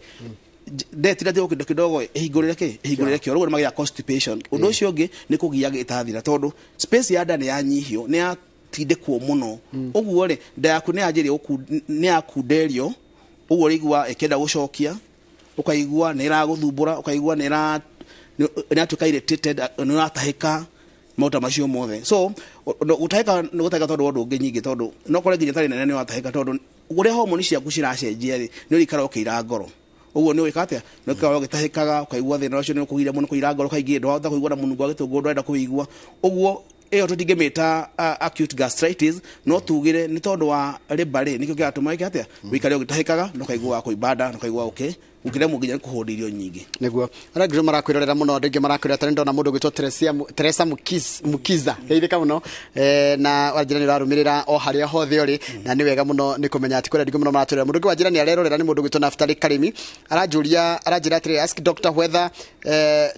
ndetira tigo kĩndũ kidogo ĩ, ĩhingũrĩre kĩ, ĩhingũrĩre kĩoro. Ũguo nĩ magĩa constipation. Ũndũ ũcio ũngĩ nĩ kũgia gĩtathira, tondũ space ya nda nĩ yanyihio, nĩ yatindĩkwo mũno. Ũguo rĩ, nda yaku nĩ yanjĩrĩria nĩ yakunderio ũguo, ũraigua ĩkĩenda gũcokia, ũkaigua nĩ ĩragũthumbũra, ũkaigua nĩ ĩratuĩka irritated, nĩ ũratahĩka, maũndũ ta macio mothe. So gũtahĩka nĩ gũtahĩka tondũ wa ũndũ ũngĩ nyingĩ, tondũ no kore nginya ĩtarĩ nene nĩ ũratahĩka, tondũ ũrĩa homoni ciaku ciracenjia rĩ, nĩ ũrĩikara ũkĩira ngoro. Ũguo nĩ ũgĩka atĩa, nĩ ũikara ũgĩtahĩkaga, ũkaigua thĩna ũcio nĩ ũkũgiria mũno kũira ngoro kaingĩ, ndwahota kũigua na mũnungo wa gĩtũngũrũ, ndũrenda kũigua ũguo. Ĩyo tũtingĩmĩta acute gastritis, no tugire nĩ tondũ wa rĩmba rĩ, nĩkĩo kĩratũma wĩke atĩa, wĩikare ũgĩtahĩkaga na ũkaiguaga kũimba nda na ũkaigua ũkĩremwo nginya nĩ kũhũnda irio nyingĩ. Niguo arĩa ngiro marakwirorera muno, andũ aingĩ marakwirorera tondũ ndona mũndũ ũgwĩtwo Teresa Mukiza, geithĩka mũno, na wanjĩra nĩ ũrarũmĩrĩra o harĩa hothe ũrĩ, na nĩ wega mũno nĩ kũmenya atĩ kũrĩ andũ aingĩ mũno maratwĩrora. Mũndũ ũngĩ wanjĩra nĩ arerorera nĩ mũndũ ũgwĩtwo Naftali Karimi, aranjũria, aranjĩra atĩrĩrĩ, "Ask doctor whether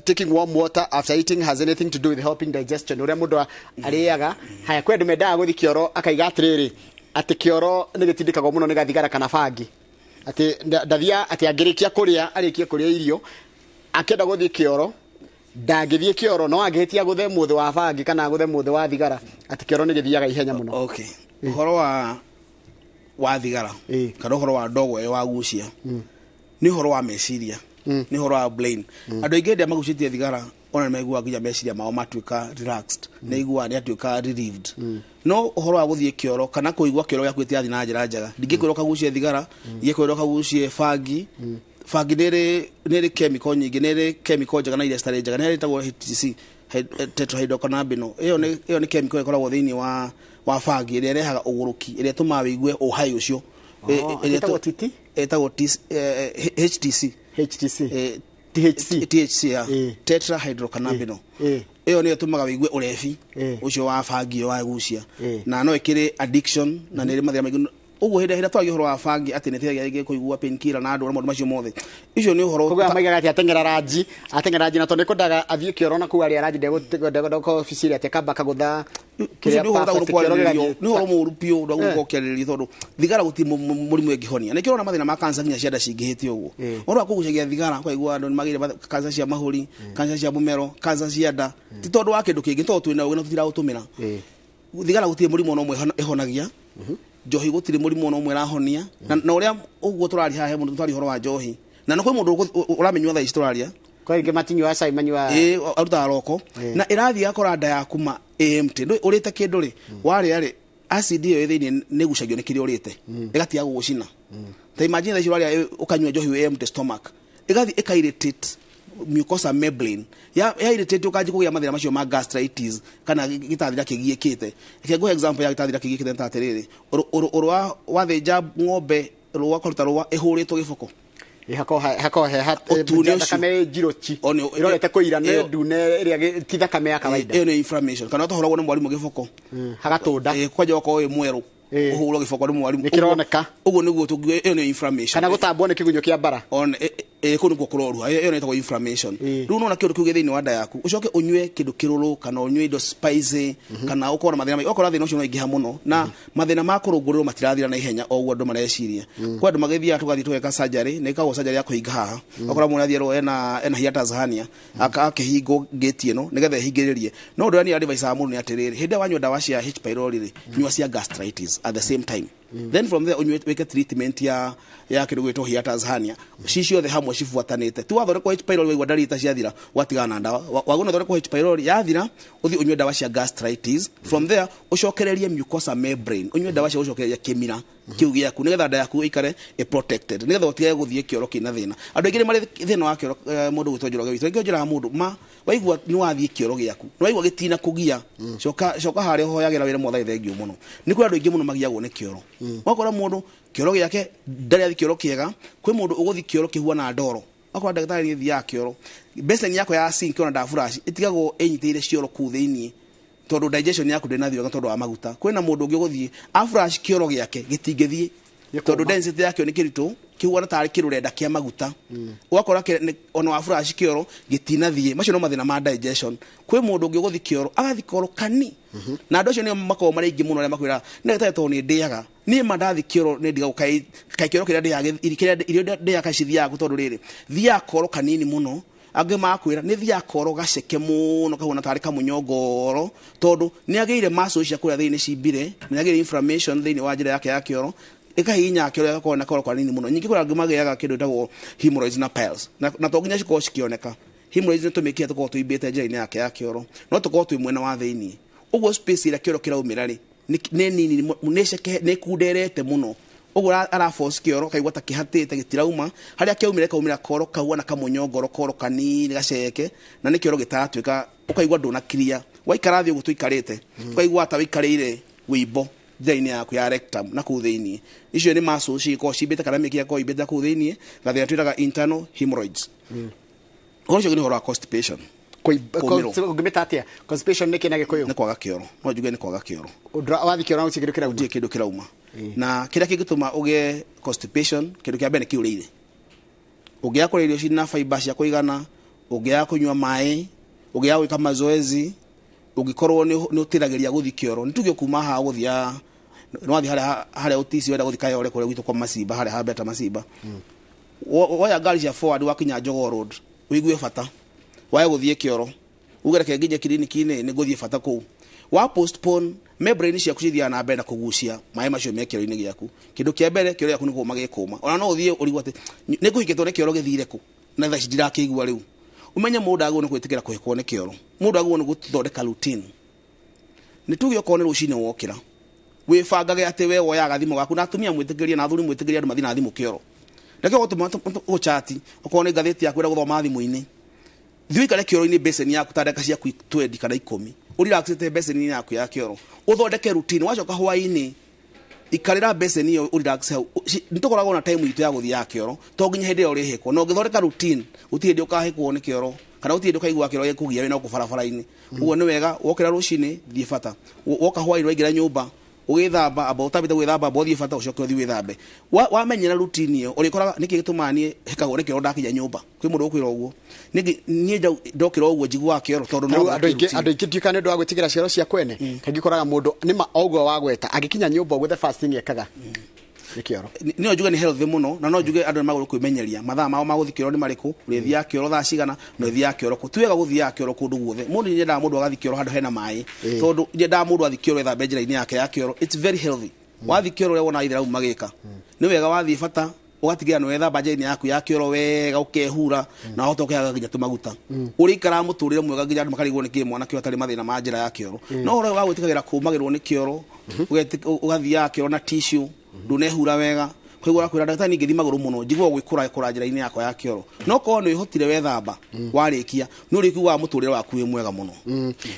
taking warm water after eating has anything to do with helping digestion." Ũrĩa mũndũ arĩaga haya, kwĩ andũ mendaga gũthiĩ kĩoro, akaiga atĩrĩrĩ, atĩ kĩoro nĩ gĩtindĩkagwo mũno nĩ gathigara kana bangi, atĩ ndathia atĩ angĩrĩkia kũrĩa, arĩkie kũrĩa irio, akĩenda gũthiĩ kĩoro ndangĩthiĩ kĩoro, no angĩhĩtia gũthe mũthĩ wa bangi kana gũthe mũthĩ wa thigara, atĩ kĩoro nĩ gĩthiaga ihenya mũno. Okay, ũhoro wa thigara kana ũhoro wa ndogo ĩyo wagucia nĩ ũhoro wa meciria, nĩ ũhoro wa brain. Andũ aingĩ hĩndĩ ĩrĩa magucĩtie thigara, ona nĩ maiguaga nginya meciria mao matuĩka relaxed, nĩ aiguaga nĩ atuĩka relieved. No ũhoro wa gũthiĩ kĩoro kana kũigua kĩoro gĩaku gĩtirathiĩ na njĩra njega, ndingĩkwĩra ũkagucie thigara, ndingĩkwĩra ũkagucie bangi. Bangi nĩ ĩrĩ chemical nyingĩ, nĩ ĩrĩ chemical njega na iria citarĩ njega. Nĩ harĩ ĩtagwo HTC, tetrahydrocannabinol. Ĩyo nĩ chemical ĩkoragwo thĩinĩ wa bangi ĩrĩa ĩrehaga ũgũrũki, ĩrĩa ĩtũmaga wĩigue ũhai ũcio. Oh, ĩrĩa ĩtagwo TT? Ĩtagwo HTC. HTC. THC. THC ya tetrahydrocannabinol. Ĩyo nĩyo ĩtũmaga wĩigue ũrebi ũcio wa bangi ĩyo wagucia, na no ĩkĩrĩ addiction na nĩ ĩrĩ mathĩna maingĩ. Ũguo hĩndĩ ĩrĩa twaragia ũhoro wa bangi atĩ nĩ ĩteithagia rĩngĩ kũigua painkiller na andũ na maũndũ macio mothe, icio nĩ ũhoro Koguo maigaga atĩ ateng'era ranji, ateng'era ranji, na tondũ nĩkwendaga athiĩ kĩoro na kũu arĩa ranji, ndegũciria atĩ akamba akagũtha ũcio nĩ ũhoro perfect, ũtagũrwo kĩoro kwarĩrĩrio. gĩgathiĩ. Nĩ ũhoro mũũru biũ, ndwagũrwo ũkĩarĩrĩrio, tondũ thigara gũtirĩ mũrimũ ĩngĩhonia. Nĩkĩo ũrona mathĩna ma cancer nginya cia nda cingĩhĩte ũguo. Ũhoro wa kũgucagia thigara, ũkaigua andũ nĩ magĩire cancer cia mahũri, cancer cia mũmero, cancer cia nda, ti tondũ wa kĩndũ kĩngĩ, tondũ twĩna ũgĩ na tũtiraũtũmĩra. Thigara gũtirĩ mũrimũ ona ũmwe ĩhonagia. Njohi gũtirĩ mũrimũ ona ũmwe ĩrahonia. Na ũrĩa ũguo tũraria haha, he mũndũ twaria ũhoro wa njohi, na no kwĩ mũndũ ũramĩnyua thaa ici tũraria. Kwa ingĩ matinyuaga cai, manyuaga Ĩ, arutaga roko na ĩrathiĩ ĩgakora nda yaku ma empty. Ndũĩ ũrĩte kĩndũ rĩ, warĩa rĩ, acid ĩyo ĩ thĩinĩ nĩ ĩgucagio nĩ kĩrĩa ũrĩte, ĩgatiga gũgũcina. Ta imagine thaa ici ũrarĩa, ũkanyua njohi wĩ empty stomach, ĩgathiĩ ĩka irritate mucosa membrane ya irritate, ũkanjia kũgĩa mathĩna macio ma gastritis kana gĩtathira kĩgiĩkĩte. Reke ngũhe example ya gĩtathira kĩgiĩkĩte, nĩ ta atĩrĩrĩ, ũrũ wathĩnja ng'ombe rũa, ũkaruta rũa ĩhũrĩtwo gĩboko. Hakorwo he Ũtune ũcio. Thakame njirũ chi O ĩrorete kũira nĩ ĩyo- ndune ĩrĩa ti thakame ya kawaida. Ĩyo nĩ inflammation, kana ũtahũragwo nĩ mwarimũ gĩboko. Hagatũnda. Kwanja okorwo wĩ mwerũ, ũhũrwo gĩboko nĩ mwarimũ. Nĩkĩroneka. Ũguo nĩguo ĩyo nĩ inflammation. Kana gũtambwo nĩ kĩgunyũ kĩa mbara. On kũu nĩkuo kũroruha. Ĩyo nĩ ĩtagwo inflammation. Rĩu nona kĩndũ kĩu gĩ thĩinĩ wa nda yaku, ũcoke ũnyue kĩndũ kĩrũrũ kana ũnyue indo spicy kana ũkorwo na mathĩna maingĩ, ũkora thĩna ũcio no ingĩha mũno, na mathĩna ma kũrũngũrĩrwo matirathira na ihenya o ũguo andũ mareciria. Kwĩ andũ magĩthiaga tũgathiĩ tũgeka surgery, nĩ ĩkagwo surgery ya kũhinga haha, ũkora mũndũ athiĩ ena hiatus hernia, akĩhingwo gate ĩno nĩgetha ĩhingĩrĩrie. No ũndũ ũrĩa niĩ advice mũndũ nĩ atĩrĩrĩ, hĩndĩ ĩrĩa wanyua ndawa cia H pylori rĩ, nyua cia gastritis at the same time, then from there ũnyue wĩke treatment ya kĩndũ gĩtwo hiatus hernia, ci ciothe hamwe cibuatanĩte. Ti wathondekwo H pylori waigua ndariri ta ciathira watigana na ndawa. Wagũrwo ũthondekwo H pylori yathira, ũthiĩ ũnyue ndawa cia gastritis, from there ũcokererie mucosa membrane, ũnyue ndawa cia gũcokereria kĩmira kĩu gĩaku nĩgetha nda yaku ĩikare ĩ protected, nĩgetha ũtige gũthiĩ kĩoro kĩna thĩna. Andũ aingĩ nĩ marĩ thĩna wa kĩoro. Mũndũ gwĩtwo Njoroge witũ, rĩngĩ njĩraga mũndũ ma waigua nĩ wathiĩ kĩoro gĩaku, nĩ waigua gĩtina kũgia, coka coka harĩa ũhoyagĩra wĩra, Mwathani thengiũ mũno. Nĩ kũrĩ andũ aingĩ mũno magiagwo nĩ kĩoro. Wakora mũndũ kĩoro gĩake ndarĩ athi kĩoro kĩega, kwĩ mũndũ ũgũthi kĩoro kĩhuana ndoro. Wakora ndagĩtarĩ nĩ thiaga kĩoro, basin yakwa ya sink ona ndaburaci ĩtigagwo ĩnyitĩrĩire cioro kũu thĩiniĩ tondũ digestion yaku ndĩnathiĩ wega tondũ wa maguta. Kwĩna mũndũ ũngĩ ũgũthiĩ afurash kĩoro gĩake gĩtingĩthiĩ tondũ density yakĩo nĩ kĩritũ, kĩhuana tarĩ kĩrũrenda kĩa maguta. Ũgakora ona wafurash kĩoro gĩtinathiĩ. Macio no mathĩna ma digestion. Kwĩ mũndũ ũngĩ ũgũthiĩ kĩoro agathiĩ koro kani, na andũ acio nĩo makoragwo marĩ aingĩ mũno arĩa makwĩraga ndagĩtarĩ tondũ nĩ ndĩaga niĩ ma ndathi kĩoro nĩ ndigagwo kaĩ kĩoro kĩrĩa ndĩaga kĩrĩa irio ndĩaga kaĩ cithiaga kũ, tondũ rĩrĩ thiaga koro kanini mũno. Angĩ makwĩra nĩ thiaga koro gaceke mũno kahuana tarĩ kamũnyongoro tondũ nĩ agĩire muscles cia kũrĩa thĩinĩ cimbire, nĩ agĩire inflammation thĩinĩ wa njĩra yake ya kĩoro ĩkahihinya kĩoro gĩgakorwo na koro kanini mũno. Ningĩ kũrĩ angĩ magĩaga kĩndũ gĩtagwo hemorrhoids na piles, na to nginya cikorwo cikĩoneka. Hemorrhoids nĩ tũmĩkiha tũkoragwo tũimbĩte njĩra-inĩ yake ya kĩoro, no tũkorwo twĩ mwena wa thĩinĩ ũguo space ĩrĩa kĩoro kĩraumĩra rĩ nĩ nini, nĩ ceke, nĩ kunderete mũno ũguo ara force kĩoro kaigua ta kĩhatĩte gĩtirauma. Harĩa kĩaumĩra kaumĩra koro kahuana kamũnyongoro, koro kanini gaceke, na nĩ kĩoro gĩtaratuĩka, ũkaigua ndũnakiria. Waikara thĩ ũguo tũikarĩte ũkaigua ta wĩikarĩire wĩimbo njĩra-inĩ yaku ya rectum na kũu thĩinĩ. Icio nĩ muscles cikoragwo cimbĩte kana mĩkiha ĩkoragwo imbĩte kũu thĩinĩ, gathĩna twĩtaga internal hemorrhoids. Ũhoro ũcio ũngĩ nĩ ũhoro wa constipation. Kũũmĩrwo. Ũngĩmĩta atĩa constipation nĩ kĩ na Gĩkũyũ? Nĩ kwaga kĩoro, no njuge nĩ kwaga kĩoro. Wathi kĩoro na gũtirĩ kĩndũ kĩrauma. Gũtirĩ kĩndũ kĩrauma. Na kĩrĩa kĩngĩtũma ũgĩe constipation, kĩndũ kĩa mbere nĩ kĩũrĩire. Ũngĩaga kũrĩa irio cina fiber cia kũigana, ũngĩaga kũnyua maĩ, ũngĩaga gwĩka mazoezi, ũngĩkorwo nĩ ũtĩragĩria gũthiĩ kĩoro. Nĩ tuge kuma haha gũthiĩ nĩ wathiĩ harĩa ũtici wenda gũthiĩ Kayole kũrĩa gwitũ kwa Macimba, harĩa ha Beta Macimba. Woya ngari cia forward wakinya Jogoo Road, ũigue bata wae gũthiĩ kĩoro, uge reke nginye kiriniki-inĩ nĩ ngũthiĩ bata kũu. Wa postpone, membrane ciaku cithiaga na mbere na kũgucia maĩ macio me kĩoro-inĩ gĩaku. Kĩndũ kĩa mbere kĩoro gĩaku nĩ kũma gĩkũma. Ona no ũthiĩ ũrigwo atĩ nĩ ngũhingĩtwo nĩ kĩoro gĩthire kũ, na thaa ici ndirakĩigua rĩu. Ũmenye mũndũ agĩrĩirwo nĩ gwĩtĩkĩra kũhĩkwo nĩ kĩoro. Mũndũ agĩrĩirwo nĩ gũthondeka routine. Nĩ tuge okorwo nĩ rũcinĩ wokĩra, wĩbangage atĩ we woyaga thimũ gaku, na atumia mwĩtĩkĩrie na athuri mwĩtĩkĩrie andũ mathiĩ na thimũ kĩoro. Reke gũtũma gũchati, okorwo nĩ ngathĩti yaku ĩrĩa gũthoma thimũ-inĩ, thiĩ ũikare kĩoro-inĩ basin yaku ta ndagĩka ciaku 20 kana 10, ũrelaxĩte basin yaku ya kĩoro, ũthondeke routine. Wacoka hwaĩ-inĩ ikarĩra basin ĩyo ũrelax hau. Nĩ tũkoragwo na time itũ ya gũthiĩ ya kĩoro, to nginya hĩndĩ ĩyo ũrĩhĩkwo. Na ũngĩthondeka routine, gũtirĩ hĩndĩ ũkahĩkwo nĩ kĩoro, kana gũtirĩ hĩndĩ ũkaigua kĩoro gĩkũgia wĩna gũkũ barabara-inĩ. Ũguo nĩ wega wokĩra rũcinĩ thiĩ bata, woka hwaĩ-inĩ waingĩra nyũmba ũgĩthamba, amba ũtambĩte gwĩthamba, amba ũthiĩ bata ũcoke ũthiĩ wĩthambe. Wamenyera routine ĩyo ũrĩkoraga nĩkĩ gĩtũmaga niĩ hĩkagwo nĩ kĩoro ndakinya nyũmba. Kwĩ mũndũ ũkwĩra ũguo, niĩ ndokĩra ũguo njiguaga kĩoro tondũ no Rĩu thondeke routine. Andũ aingĩ ndiũĩ kana nĩ ũndũ wa gwĩtigĩra cioro cia kwene. Kaingĩ ũkoraga mũndũ nĩ ma ũguo wagweta agĩkinya nyũmba ũguo the first thing ekaga nĩ kĩoro. No njuge nĩ healthy mũno, na no njuge andũ nĩ magũrũ kwĩmenyeria mathaa mao ma gũthiĩ kĩoro nĩ marĩkũ, ũrĩthiaga kĩoro thaa cigana, na ũrĩthiaga kĩoro kũ. Ti wega gũthiaga kĩoro kũndũ guothe. Mũndũ nĩ nyendaga mũndũ agathiĩ kĩoro handũ hena maĩ, tondũ nyendaga mũndũ athiĩ kĩoro ethambe njĩra-inĩ yake ya kĩoro. It's very healthy. Wathiĩ kĩoro ũrĩa wonaga Aithĩramu magĩka, nĩ wega wathiĩ bata ũgatigĩra nĩ wethamba njĩra-inĩ yaku ya kĩoro wega, ũkehura na wahota ũkehaga nginya tũmaguta. Ũrĩikaraga mũtũrĩre mwega nginya andũ makarigwo nĩ kĩ mwanake ũyũ atarĩ mathĩna ma njĩra ya kĩoro. No ũhoro ũyũ wa gwĩtĩkagĩra kũmagĩrwo nĩ kĩoro, ũgathiaga kĩoro na tissue, ndũnehura wega, koguo ũrakwĩra ndagĩtarĩ ningĩ thiĩ magũrũ mũno, njiguaga gwĩkũra kũra njĩra-inĩ yakwa ya kĩoro. No korwo nĩ wĩhotire wethamba, warĩkia, nĩ ũrĩiguaga mũtũrĩre waku wĩ mwega mũno.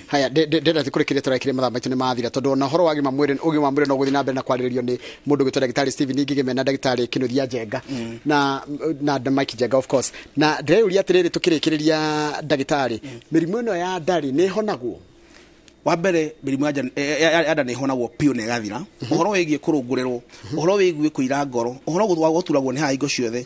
Haya, ndĩrenda kũrĩkĩria tũrekire mathaa maitũ nĩ mathira, tondũ ona ũhoro wa ũgima mwĩrĩ, ũgima wa mwĩrĩ no gũthiĩ na mbere na kwarĩrĩrio nĩ mũndũ ũgwĩtwo ndagĩtarĩ Stephen Ngigĩ mena ndagĩtarĩ Kĩnuthia Njenga na Mike Njenga of course. Na ndĩreyũria atĩrĩrĩ, tũkĩrĩkĩrĩria ndagĩtarĩ, mĩrimũ ĩno ya ndarĩ nĩ ĩhonagwo? Wa mbere, mĩrimũ ya nda nĩ ĩhonagwo biũ na ĩgathira. Ũhoro wĩgiĩ kũrũngũrĩrwo, ũhoro wĩgiĩ kũira ngoro, ũhoro wa gũturagwo nĩ haha hingo ciothe,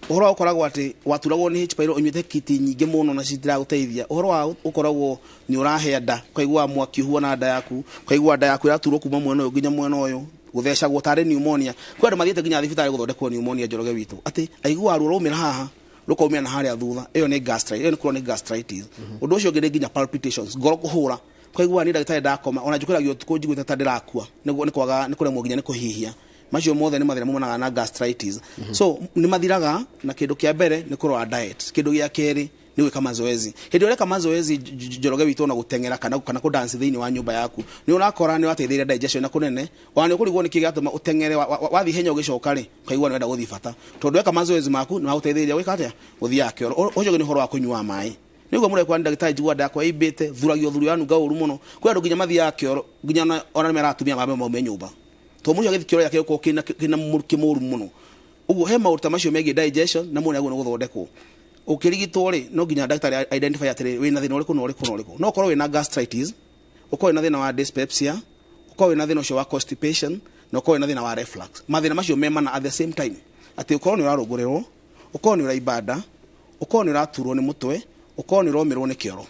ũhoro wa gũkoragwo atĩ waturagwo nĩ H. pylori ũnyuĩte kiti nyingĩ mũno na citiragũteithia, ũhoro wa ũkoragwo nĩ ũrahĩa nda, ũkaigua mwaki ũhuana nda yaku, ũkaigua nda yaku ĩraturwo kuma mwena ũyũ nginya mwena ũyũ, gũthecagwo tarĩ pneumonia. Kwĩ andũ mathiĩte nginya thibitarĩ gũthondekwo pneumonia, Njoroge witũ, atĩ aiguaga ruo rwaumĩra haha rũkaumĩra na harĩa thutha. Ĩyo nĩ gastritis, ĩyo nĩ chronic gastritis. Ũndũ ũcio ũngĩ nĩ nginya palpitations, ngoro kũhũra, ukaigua ni ndagĩtarĩ ndakoma ona njũkĩragio ũtukũ njiguĩte ta ndĩrakua nĩguo nĩ kwaga nĩ kũremwo nginya nĩ kũhihia. Macio mothe nĩ mathĩna maumanaga na gastritis. So nĩ mathiraga na kĩndũ kĩa mbere nĩ kũrora diet, kĩndũ gĩa kerĩ nĩ gwĩka mazoezi. Hĩndĩ ĩrĩa ũreka mazoezi Njoroge witũ na gũteng'era kana kũdance thĩinĩ wa nyũmba yaku, nĩ ũrakora nĩ ũrateithĩrĩria digestion na kũnene, ona nĩ ũkũrigwo nĩkĩ gĩatũma ũteng'ere wathiĩ ihenya ũgĩcoka rĩ, ũkaigua nĩ wenda gũthiĩ bata, tondũ weka mazoezi maku nĩ magũteithĩrĩria gwĩka atĩa, gũthiaga kĩoro. Ũcio nĩ ũhoro wa kũnyua maĩ. Nĩguo mũrekwa ndagĩtarĩ njigua nda yakwa ĩimbĩte, thuragio thuri yanunga ũru mũno. Kwĩ andũ nginya mathiaga kĩoro nginya ona nĩ meratumia mambe maume nyũmba, Tondũ mũndũ agĩthiĩ kĩoro gĩake gĩkorwo kĩna mũrukĩ mũru mũno. Ũguo he maũndũ ta macio megiĩ digestion na mũndũ nĩagĩrĩirwo nĩ gũthondekwo. Ũkĩrigitwo rĩ, no nginya ndagĩtarĩ identify atĩrĩ wĩna thĩna ũrĩkũ na ũrĩkũ na ũrĩkũ. No ũkorwo wĩna gastritis, ũkorwo wĩna thĩna wa dyspepsia, ũkorwo wĩna thĩna ũcio wa constipation, na ũkorwo wĩna thĩna wa reflux. Mathĩna macio me mana at the same time. Atĩ ũkorwo nĩ ũrarũngũrĩrwo, ũkorwo nĩ ũraimba nda, ũkorwo nĩ ũraturwo nĩ mũtwe, ũkorwo nĩ ũromĩrwo nĩ kĩoro.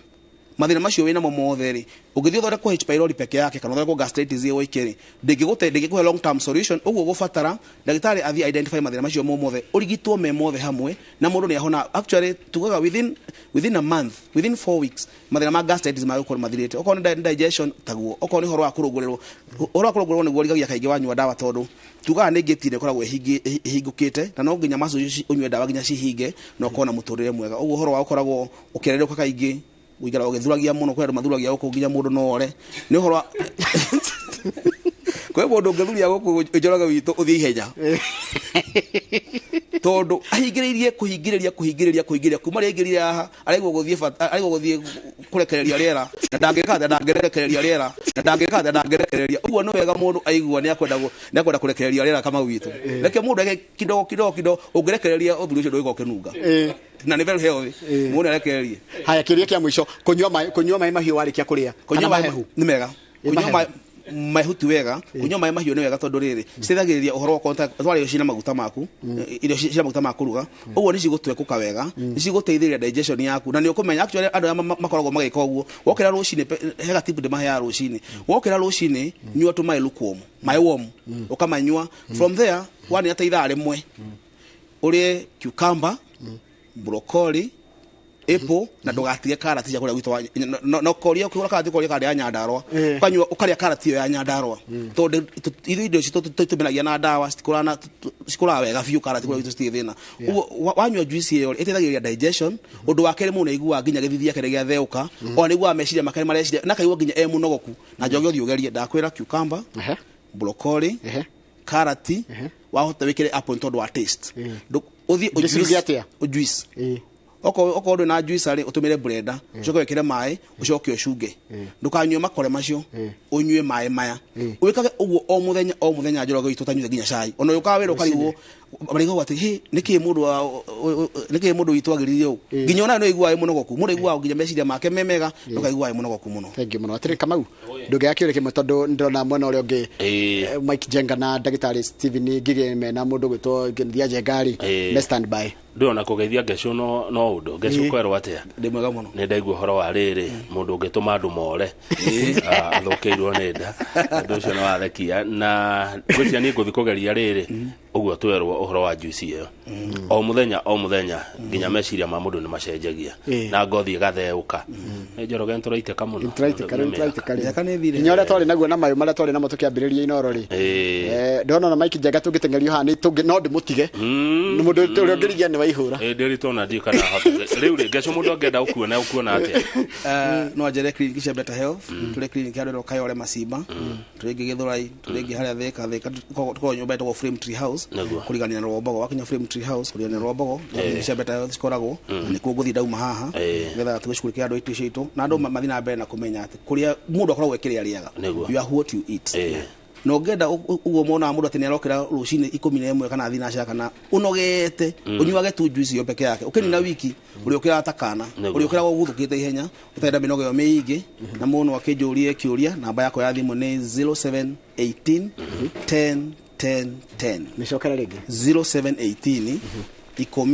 Mathĩna macio wĩnamo mothe rĩ, ũngĩthiĩ ũthondekwo H pylori peke yake kana ũthondekwo gastritis ĩ wike rĩ, ndĩngĩkũhe long term solution. Ũguo ũgũbatara ndagĩtarĩ athiĩ identify mathĩna macio mo mothe, ũrigitwo me mothe hamwe na mũndũ nĩ ahona. Actually tugaga within a month, within 4 weeks mathĩna ma gastritis magũkorwo mathirĩte. Okorwo nĩ digestion taguo, okorwo nĩ ũhoro wa kũrũngũrĩrwo, ũhoro wa kũrũngũrĩrwo nĩguo ũrigagia kaingĩ wanyua ndawa, tondũ tugaga nĩ ngĩti ĩkoragwo ĩhingũkĩte na no nginya muscles icio ũnyue ndawa nginya cihinge na ũkorwo na mũtũrĩre mwega. Ũguo ũhoro wa ũkoragwo ũkĩererũka kaingĩ, gũikara ũgĩthuragia mũno, kwĩ andũ mathuragia gũkũ nginya mũndũ no ore. Nĩ ũhoro wa kwĩ mũndũ ũngĩthuria gũkũ Njoroge witũ ũthiĩ ihenya, tondũ ahingĩrĩirie kũhingĩrĩria kũhingĩrĩria kũhingĩrĩria kuma rĩrĩa aingĩrire haha, araigua gũthiĩ bata, araigua gũthiĩ kũrekereria rĩera na ndangĩka atĩa, ndangĩrekereria rĩera na ndangĩka atĩa, ndangĩrekereria. Ũguo nĩ wega mũndũ aigua nĩ akwenda kũrekereria rĩera Kamau witũ. Reke mũndũ eke kidogo kidogo kidogo, ũngĩrekereria ũthuri ũcio ndũgĩkorwo ũkĩnunga. Na nĩ very healthy. Mũndũ arekererie. Haya, kĩũria kĩa mũico, kũnyua maĩ mahiũ warĩkia kũrĩa Kũnyua kana maĩ mahehu? Nĩ mega. Ĩ, Kũnyua mahehu. maĩ mahehu ti wega, kũnyua maĩ mahiũ nĩ wega, tondũ rĩrĩ citeithagĩrĩria ũhoro wa contact, twarĩa irio cina maguta maku, irio cina maguta ma kũruga, ũguo nĩ cigũtwekũka wega, nĩ cigũteithĩrĩria digestion yaku, na nĩ ũkũmenya actually andũ arĩa makoragwo magĩka ũguo, wokĩra rũcinĩ, he gatibu ndĩmaheaga rũcinĩ, wokĩra rũcinĩ nyua tũmaĩ lukewarm, maĩ warm, ũkamanyua, from there wania ta ithaa rĩmwe ũrĩe cucumber, broccoli, apple, na ndũgatige karati cia kũrĩa gwitũ no koria ũkĩgũra karati, ũkoria karati ya Nyandarũa, ũkanyua ũkarĩa karati ĩyo ya Nyandarũa, tondũ ithuĩ indo ici tũtũmĩragia na ndawa citikũraga na cikũraga wega biũ, karati kũrĩa gwitũ citirĩ thĩna. Ũguo wanyua juice ĩyo ĩteithagĩrĩria digestion. Ũndũ wa kerĩ, mũndũ nĩaiguaga nginya gĩthithi gĩake nĩgĩatheũka, ona nĩaiguaga meciria make nĩmareciria na akaigua nginya e mũnogoku. Na njoge ũthiĩ ũgerie, ndakwĩra cucumber, broccoli, karati, wahota wĩkĩre apple tondũ wa taste. Ũthiĩ Ndĩciruge atĩa? Ũjuice. Okorwo ndwĩ na juice rĩ, ũtũmĩre blender, ũcoke wĩkĩre maĩ, ũcoke ũcunge. Ndũkanyue makore macio, ũnyue maĩ maya. Wĩkage ũguo o mũthenya o mũthenya, Njoroge witũ, ũtanyuĩte nginya cai. Ona ũkaga wĩra ũkarigwo, marigagwo atĩ hĩ, nĩkĩ mũndũ wa nĩkĩ mũndũ witũ agĩrire ũũ, nginya ona nĩ ũiguaga wĩ mũnogoku. Mũndũ aiguaga nginya meciria make me mega, na ũkaigua wĩ mũnogoku mũno. Thank you mũno. Atĩrĩ Kamau, ndũngĩaga kĩũria kĩmwe, tondũ ndĩrona mwena ũrĩa ũngĩ Mike Njenga na ndagĩtarĩ Stephen Ngigĩ mena mũndũ ũgwĩtwo Ngĩthia Njenga rĩ, me stand by. Ndĩrona kũgeithia Ngecũ no ũndũ Ngecũ kwerwo atĩa? Ndĩ mwega mũno. Nĩ ndaigua ũhoro wa rĩrĩ mũndũ ũngĩtũma andũ more athũkĩirwo nĩ nda, ũndũ ũcio nĩ wathekia, na ngwĩciria niĩ ngũthiĩ kũgeria rĩrĩ ũguo twerwo ũhoro wa juice ĩyo o mũthenya o mũthenya, nginya meciria ma mũndũ nĩ macenjagia na ngothi ĩgatheũka. Nĩ Njoroge, nĩtũraitĩka mũno. Nĩtũraitĩka rĩu, Nĩ mĩaka. nĩtũraitĩka rĩu. Mĩaka nĩ ĩthire. Nginya ũrĩa twarĩ naguo na mayũ marĩa twarĩ namo tũkĩambĩrĩria Inooro rĩ. Ndĩrona na Mike Njenga tũngĩteng'erio haha nĩ no ndĩmũtige. Nĩ mũndũ ũrĩa ũngĩrigia nĩ waihũra. Ndĩritwo na ndiũ kana hota rĩu rĩ. Ngecũ, mũndũ angĩenda gũkuona ũkuona atĩa? No anjere clinic cia Better Health. Tũrĩ clinic ya Ndwĩrwo Kayore Masimba, tũrĩ ĩngĩ Gĩthũrai, tũrĩ ĩngĩ harĩa Thĩka. Thĩka tũkoragwo nyũmba ĩtagwo Frame Tree House. Kũrigania na Rwambogo, wakinya Frame Tree House kũrigania na Rwambogo, clinic cia Better Health cikoragwo, na nĩkuo ngũthiĩ ndauma haha, nĩgetha tũgĩcugurikia andũ aitũ citũ na andũ mathiĩ na mbere na kũmenya atĩ kũrĩa mũndũ akoragwo ekĩrĩa arĩaga. You are what you eat. Na ũngĩenda ũguo monaga mũndũ atĩ nĩ arokĩra rũcinĩ 11 kana thinacara kana ũnogete, ũnyuage tu juice ĩyo peke yake, ũkĩnina wiki ũrĩũkĩraga ta kana ũrĩũkĩraga ũguthũkĩte ihenya, ũtarenda mĩnoga ĩyo mĩingĩ. Na mũndũ akĩnjũrie kĩũria, namba yakwa ya thimũ nĩ 0718 10 10 10. Mĩcokere rĩngĩ. 0718 10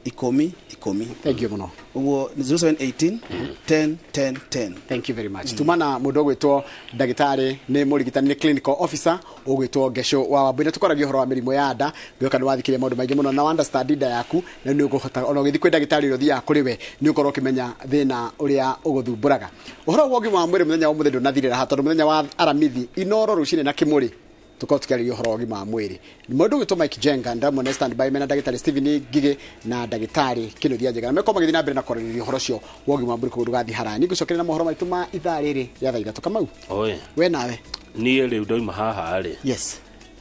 10 10. Thank you mũno. Ũguo 0718 10 10 10. Thank you very much. Tumana mũndũ ũgwĩtwo ndagĩtarĩ, nĩ mũrigitani, nĩ clinical officer ũgwĩtwo Ngecũ wa Wambui, na tũkoragia ũhoro wa mĩrimũ ya nda. Ngĩoka nĩ wathikĩria maũndũ maingĩ mũno na understand nda yaku, na nĩ ũkũhota ona ũgĩthiĩ kwĩ ndagĩtarĩ ũrĩa ũthiaga kũrĩ we, nĩ ũkorwo ũkĩmenya thĩna ũrĩa ũgũthumbũraga. Ũhoro wa ũgima wa mwĩrĩ mũthenya wa ũmũthĩ ndũnathirĩra haha, tondũ mũthenya wa Aramithi Inooro rũcinĩ na Kĩmũrĩ tukorwo tukĩarĩria ũhoro wa ũgima wa mwĩrĩ. Mũndũ ũgwĩtwo Mike Jenga ndamwona stand by mena ndagĩtarĩ Stephen Ngigĩ na ndagĩtarĩ Kĩnuthia Njega, na mekorwo magĩthiĩ na mbere na kwarĩrĩria ũhoro ũcio wa ũgima wa mwĩrĩ. Koguo ndũgathiĩ haraya, nĩ ngũcokeria na mohoro maitũ ma ithaa rĩrĩ rĩa thaa 3. Kamau, Oe. we nawe. Niĩ rĩu ndauma haha rĩ,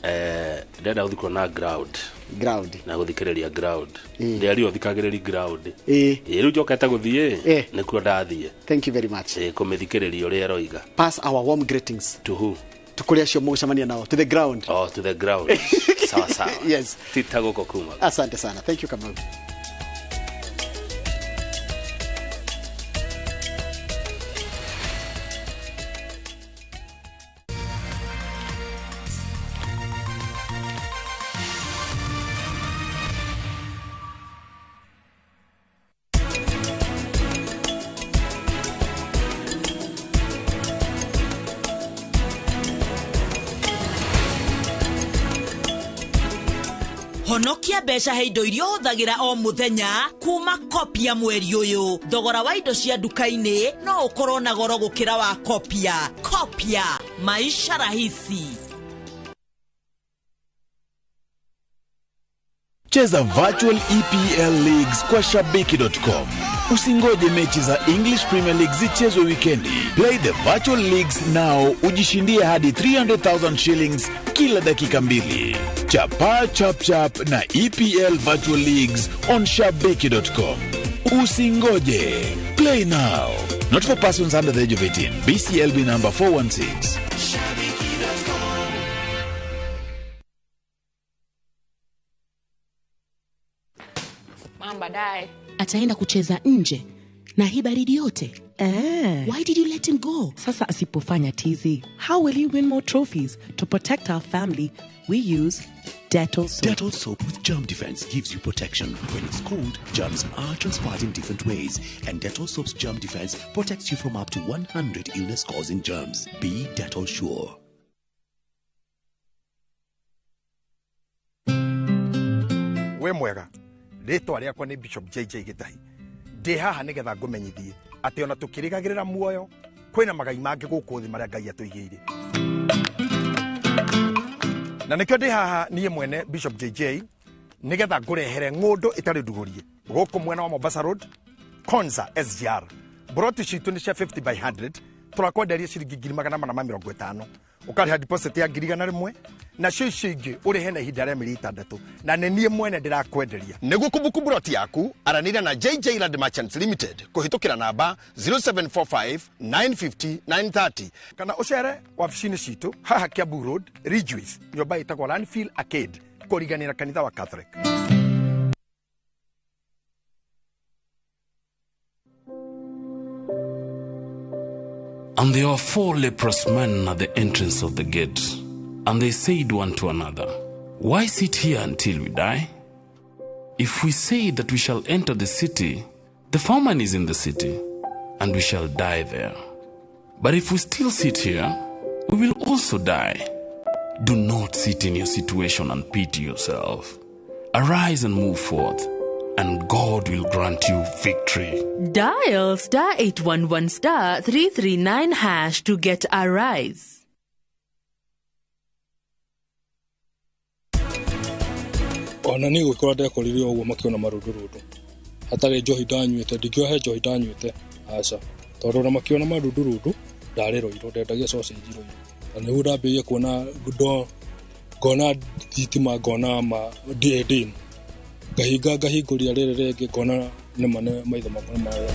ndĩrenda gũthiĩ kuona ground. Ground. Na gũthikĩrĩria ground. Ndĩario thikagĩrĩria ground. Ĩĩ. Rĩu njokete gũthiĩ nĩkuo ndathiĩ. Thank you very much. Kũmĩthikĩrĩria ũrĩa ĩroiga. Pass our warm greetings. To who? Tukuri acio mũgũcemania nao to the ground. Oh, to the ground. Sawa sawa. Yes. Tita gũkũ kuma. Asante sana. Thank you, Kamau. Honokia mbeca he indo iria ũhũthagĩra o mũthenya kuma Kopia mweri ũyũ. Thogora wa indo cia nduka-inĩ no ũkorwo na goro gũkĩra wa Kopia. Kopia, maisha rahisi. Cheza virtual EPL Leagues kwa Shabiki.com. Usingoje mechi za English Premier League zichezwe wikendi. Play the virtual leagues now, ujishindie hadi 300,000 shillings kila dakika mbili. Chapa chap chap na EPL Virtual Leagues on Shabiki.com. Usingoje. Play now. Not for persons under the age of 18. BCLB number 416. Baadaye ataenda kucheza nje na hii baridi yote. Why did you let him go? Sasa asipofanya tizi, how will he win more trophies? To protect our family, we use Dettol soap. Dettol soap with germ defense gives you protection. When it's cold, germs are transferred in different ways, and Dettol soap's germ defense protects you from up to 100 illness-causing germs. Be Dettol sure. We mwega. Rĩtwa rĩakwa nĩ Bishop JJ Gĩtahi. Ndĩ haha nĩgetha ngũmenyithie atĩ ona tũkĩrĩgagĩrĩra muoyo kwĩna magai mangĩ gũkũ thĩ marĩa Ngai atũigĩire. Na nĩkĩo ndĩ haha niĩ mwene Bishop JJ nĩgetha ngũrehere ng'ũndũ ĩtarĩ ndugũrie gũkũ mwena wa Mombasa Road, Konza SGR. Broti citũ nĩ cia 50 by 100, tũrakwenderia ciringi 450. Ũkarĩha deposit ya 100,000 nacio icio ingĩ ũrĩhe na ihinda rĩa mĩeri 6 na nĩ niĩ mwene ndĩrakwenderia. Nĩguo kũbuku broti yaku aranĩria na JJ Land Merchants Limited kũhĩtũkĩra namba 0745 950 930 kana ũcere wabici-inĩ citũ haha Kiambu Road, Ridgeways, nyũmba ĩtagwo Landfill Arcade kũriganĩra kanitha wa Catholic. And there were 4 leprous men at the entrance of the gate, and they said one to another, Why sit here until we die? If we say that we shall enter the city, the famine is in the city, and we shall die there. But if we still sit here, we will also die. Do not sit in your situation and pity yourself. Arise and move forth, and God will grant you victory. Dial *811 *339# to get Arise. Ona niĩ gũkora ndekorire ũguo makĩona marundurundu hatarĩ njohi ndanyuĩte, ndingĩohe njohi ndanyuĩte, aca, tondũ ona makĩona marundurundu ndarĩ Roiro, ndendagia sausage Roiro, na nĩguo ndambĩrĩirie kuona ngona thitima, ngona ma dim ngahinga ngahingũria rĩrĩ rĩngĩ ngona nĩma nĩ maitho makwa nĩ marĩa.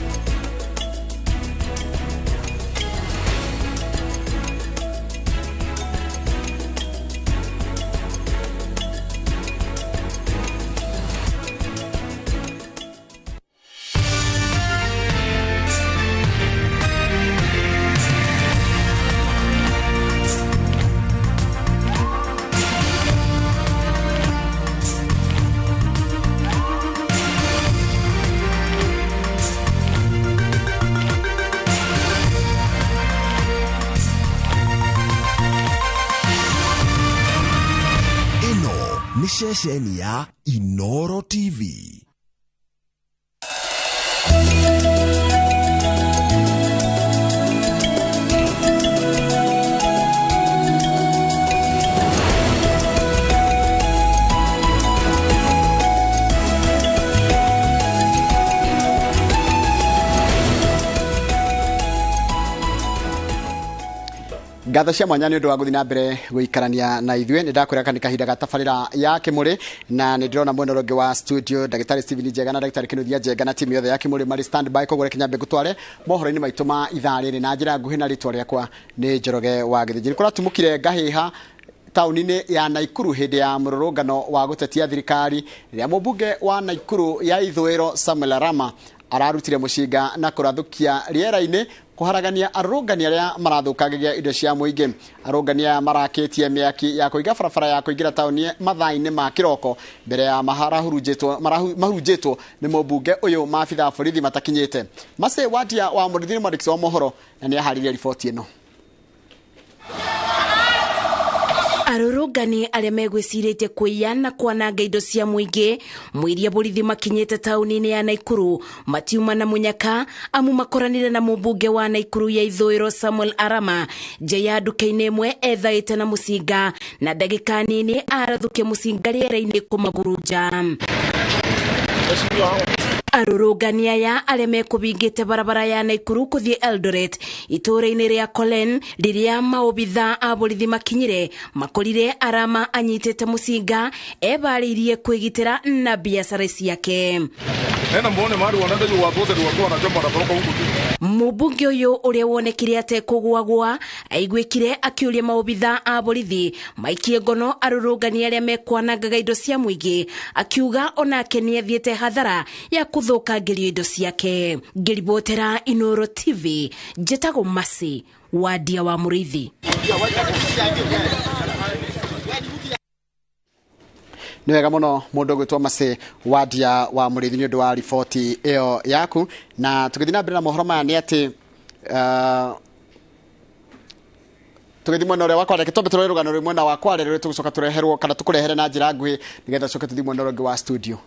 Ceceni ya Inoro TV. Ngatho cia mwanya nĩ ũndũ wa gũthiĩ na mbere gũikarania na ithuĩ. Nĩ ndakwĩra kana nĩ kahinda ga tabarĩra ya Kĩmũrĩ, na nĩ ndĩrona mwena ũrĩa ũngĩ wa studio Ndagĩtarĩ Stephen Njenga na Ndagĩtarĩ Kĩnuthia Njenga na timu yothe ya Kĩmũrĩ marĩ stand by. Koguo reke nyambe ngũtware mohoro-inĩ maitũ ma ithaa rĩrĩ na njĩra nguhĩ, na rĩtwa rĩakwa nĩ Njoroge wa Gĩthĩnji. Nĩ kũratumũkire ngahĩha taũni-inĩ ya Naikuru hĩndĩ ya mũrũrũngano wa gũtetia thirikari, rĩrĩa mũmbunge wa Naikuru ya ithũĩro Samuel Arama ararutire mũcinga na kũrathũkia rĩera-inĩ kũharagania arũrũngani arĩa marathũkangagia indo cia mũingĩ. Arũrũngani aya marakĩtie mĩaki ya kũiga barabara ya kũingĩra taũni mathaa-inĩ ma kĩroko mbere ya mahurunjĩtwo nĩ mũmbunge ũyũ maabitha a borithi matakinyĩte. Mace Wadia wa Mũrĩithi nĩ mwandĩki wa mohoro na nĩ aharĩria riboti ĩno. Arũrũngani arĩa megwĩcirĩtie kũiya na kwananga indo cia mũingĩ mwĩria borithi makinyĩte taũni-inĩ ya Naikuru matiuma na mũnyaka, amu makoranire na mũmbunge wa Naikuru ya ithũĩro Samuel Arama nja ya nduka-inĩ ĩmwe ethaĩte na mũcinga, na ndagĩka nini arathũkia mũcinga rĩera-inĩ kũmagurunja. Arũrũngani aya arĩa mekũbingĩte barabara ya Naikuru kũthiĩ Eldoret itũũra-inĩ rĩa Kolen, rĩrĩa maobitha a borithi makinyire makorire Arama anyitĩte mũcinga ebarĩirie kwĩgitĩra na biacara ciake. Mũmbunge ũyũ ũrĩa wonekire atekũgwagwa aiguĩkire akĩũria maobitha a borithi maikie ngono arũrũngani arĩa mekwanangaga indo cia mũingĩ, akiuga onake nĩathiĩte hathara ya kũthũkangĩrio indo ciake. Ngĩribotera Inoro TV, njĩtagwo Masi Wadia wa Mũrĩithi. Nĩ wega mũno mũndũ ũgwĩtwo Masi Wadia wa Mũrĩithi nĩ ũndũ wa riboti ĩyo yaku. Na tũgĩthiĩ na mbere na mohoro maya nĩ atĩ tũgĩthiĩ mwena ũrĩa wa Kwale, reke twambe tũrore rũgano rwĩ mwena wa Kwale rũrĩa tũgũcoka tũreherwo kana tũkũrehere na njĩra nguhĩ nĩgetha tũcoke tũthiĩ mwena ũrĩa ũngĩ wa studio.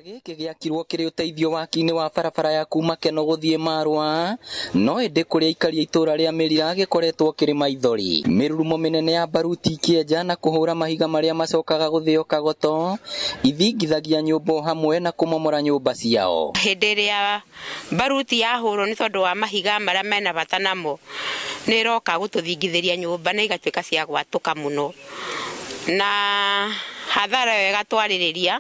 Gĩkĩ gĩakirwo kĩrĩ ũteithio waki-inĩ wa barabara ya kuma Keno gũthiĩ Marwa, no ĩndĩ kũrĩa aikari a itũũra rĩa Mĩrira gĩkoretwo kĩrĩ maithori. Mĩrurumo mĩnene ya baruti ikĩenja na kũhũra mahiga marĩa macokaga gũthĩo kagoto ithingithagia nyũmba hamwe na kũmomora nyũmba ciao. Hĩndĩ ĩrĩa baruti yahũrwo nĩ tondũ wa mahiga marĩa mena bata namo, nĩ ĩroka gũtũthingithĩria nyũmba na igatuĩka cia gwatũka mũno, na hathara ĩyo ĩgatwarĩrĩria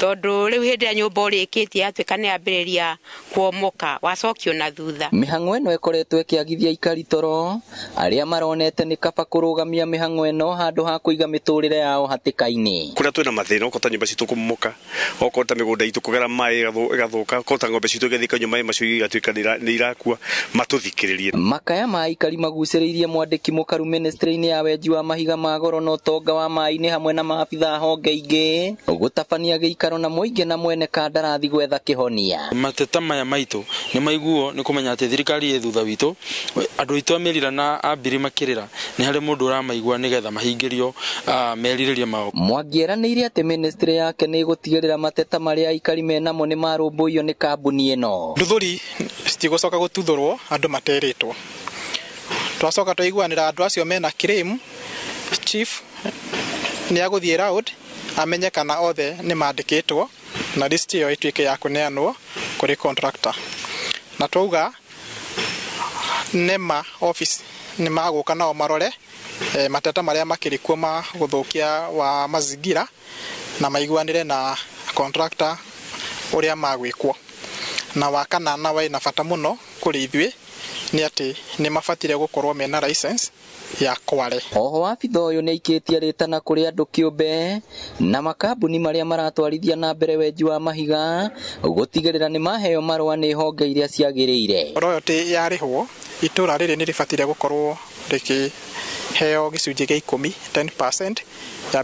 tondũ rĩu hĩndĩ ya nyũmba ũrĩkĩtie yatuĩka nĩ yambĩrĩria kuomoka wacokio na thutha. Mĩhang'o ĩno ĩkoretwo ĩkĩagithia aikari toro arĩa maronete nĩ kaba kũrũgamia mĩhang'o ĩno handũ ha kũiga mĩtũrĩre yao hatĩka-inĩ. Kũrĩa twĩna mathĩna okorwo ta nyũmba citũ kũmomoka, okorwo ta mĩgũnda itũ kũgera maĩ ĩgathũka, okorwo ta ng'ombe citũ igĩthiĩ ikanyua maĩ macio igatuĩka nĩ irakua, matũthikĩrĩrie. Makaya ma aikari magucĩrĩirie mwandĩki mũkaru ministry-inĩ ya wenji wa mahiga ma goro na ũtonga wa maĩ-inĩ hamwe na maabitha honge ingĩ gũtabania gĩikaro na mũingĩ na mwene kandarathi gwetha kĩhonia. Mateta maya maitũ nĩ maiguo nĩ kũmenya atĩ thirikari ĩ thutha witũ, andũ aitũ a Mĩrira na ambiri makĩrĩra nĩ harĩ mũndũ ũramaigua nĩgetha mahingĩrio merirĩria mao. Mwangi eranĩire atĩ ministry yake nĩ ĩgũtigĩrĩra mateta marĩa aikari menamo nĩ marũmbũiyo nĩ kambuni ĩno. Nduthũri citigũcoka gũtuthũrwo andũ materĩtwo. Twacoka twaiguanĩra andũ acio mena claim, chief nĩ agũthiĩ round amenye kana othe nĩ mandĩkĩtwo na list ĩyo ĩtuĩke ya kũneanwo kũrĩ contractor. Na twauga NEMA office nĩ magũka nao marore mateta marĩa makĩrĩ kuo ma gũthũkia wa mazingira na maiguanĩre na contractor ũrĩa magwĩkwo. Na wa kana na wĩna bata mũno kũrĩ ithuĩ nĩ atĩ nĩ mabatire gũkorwo mena license ya Kwale. Oho wabitha ũyũ nĩ aikĩtie rĩtana kũrĩ andũ kĩũmbe na makambuni marĩa maratwarithia na mbere wenji wa mahiga gũtigĩrĩra nĩ maheo marũa nĩ honge iria ciagĩrĩire. Royalty yarĩhwo itũra rĩrĩ nĩ rĩbatire gũkorwo rĩkĩheo gĩcunjĩ gĩa 10, 10% ya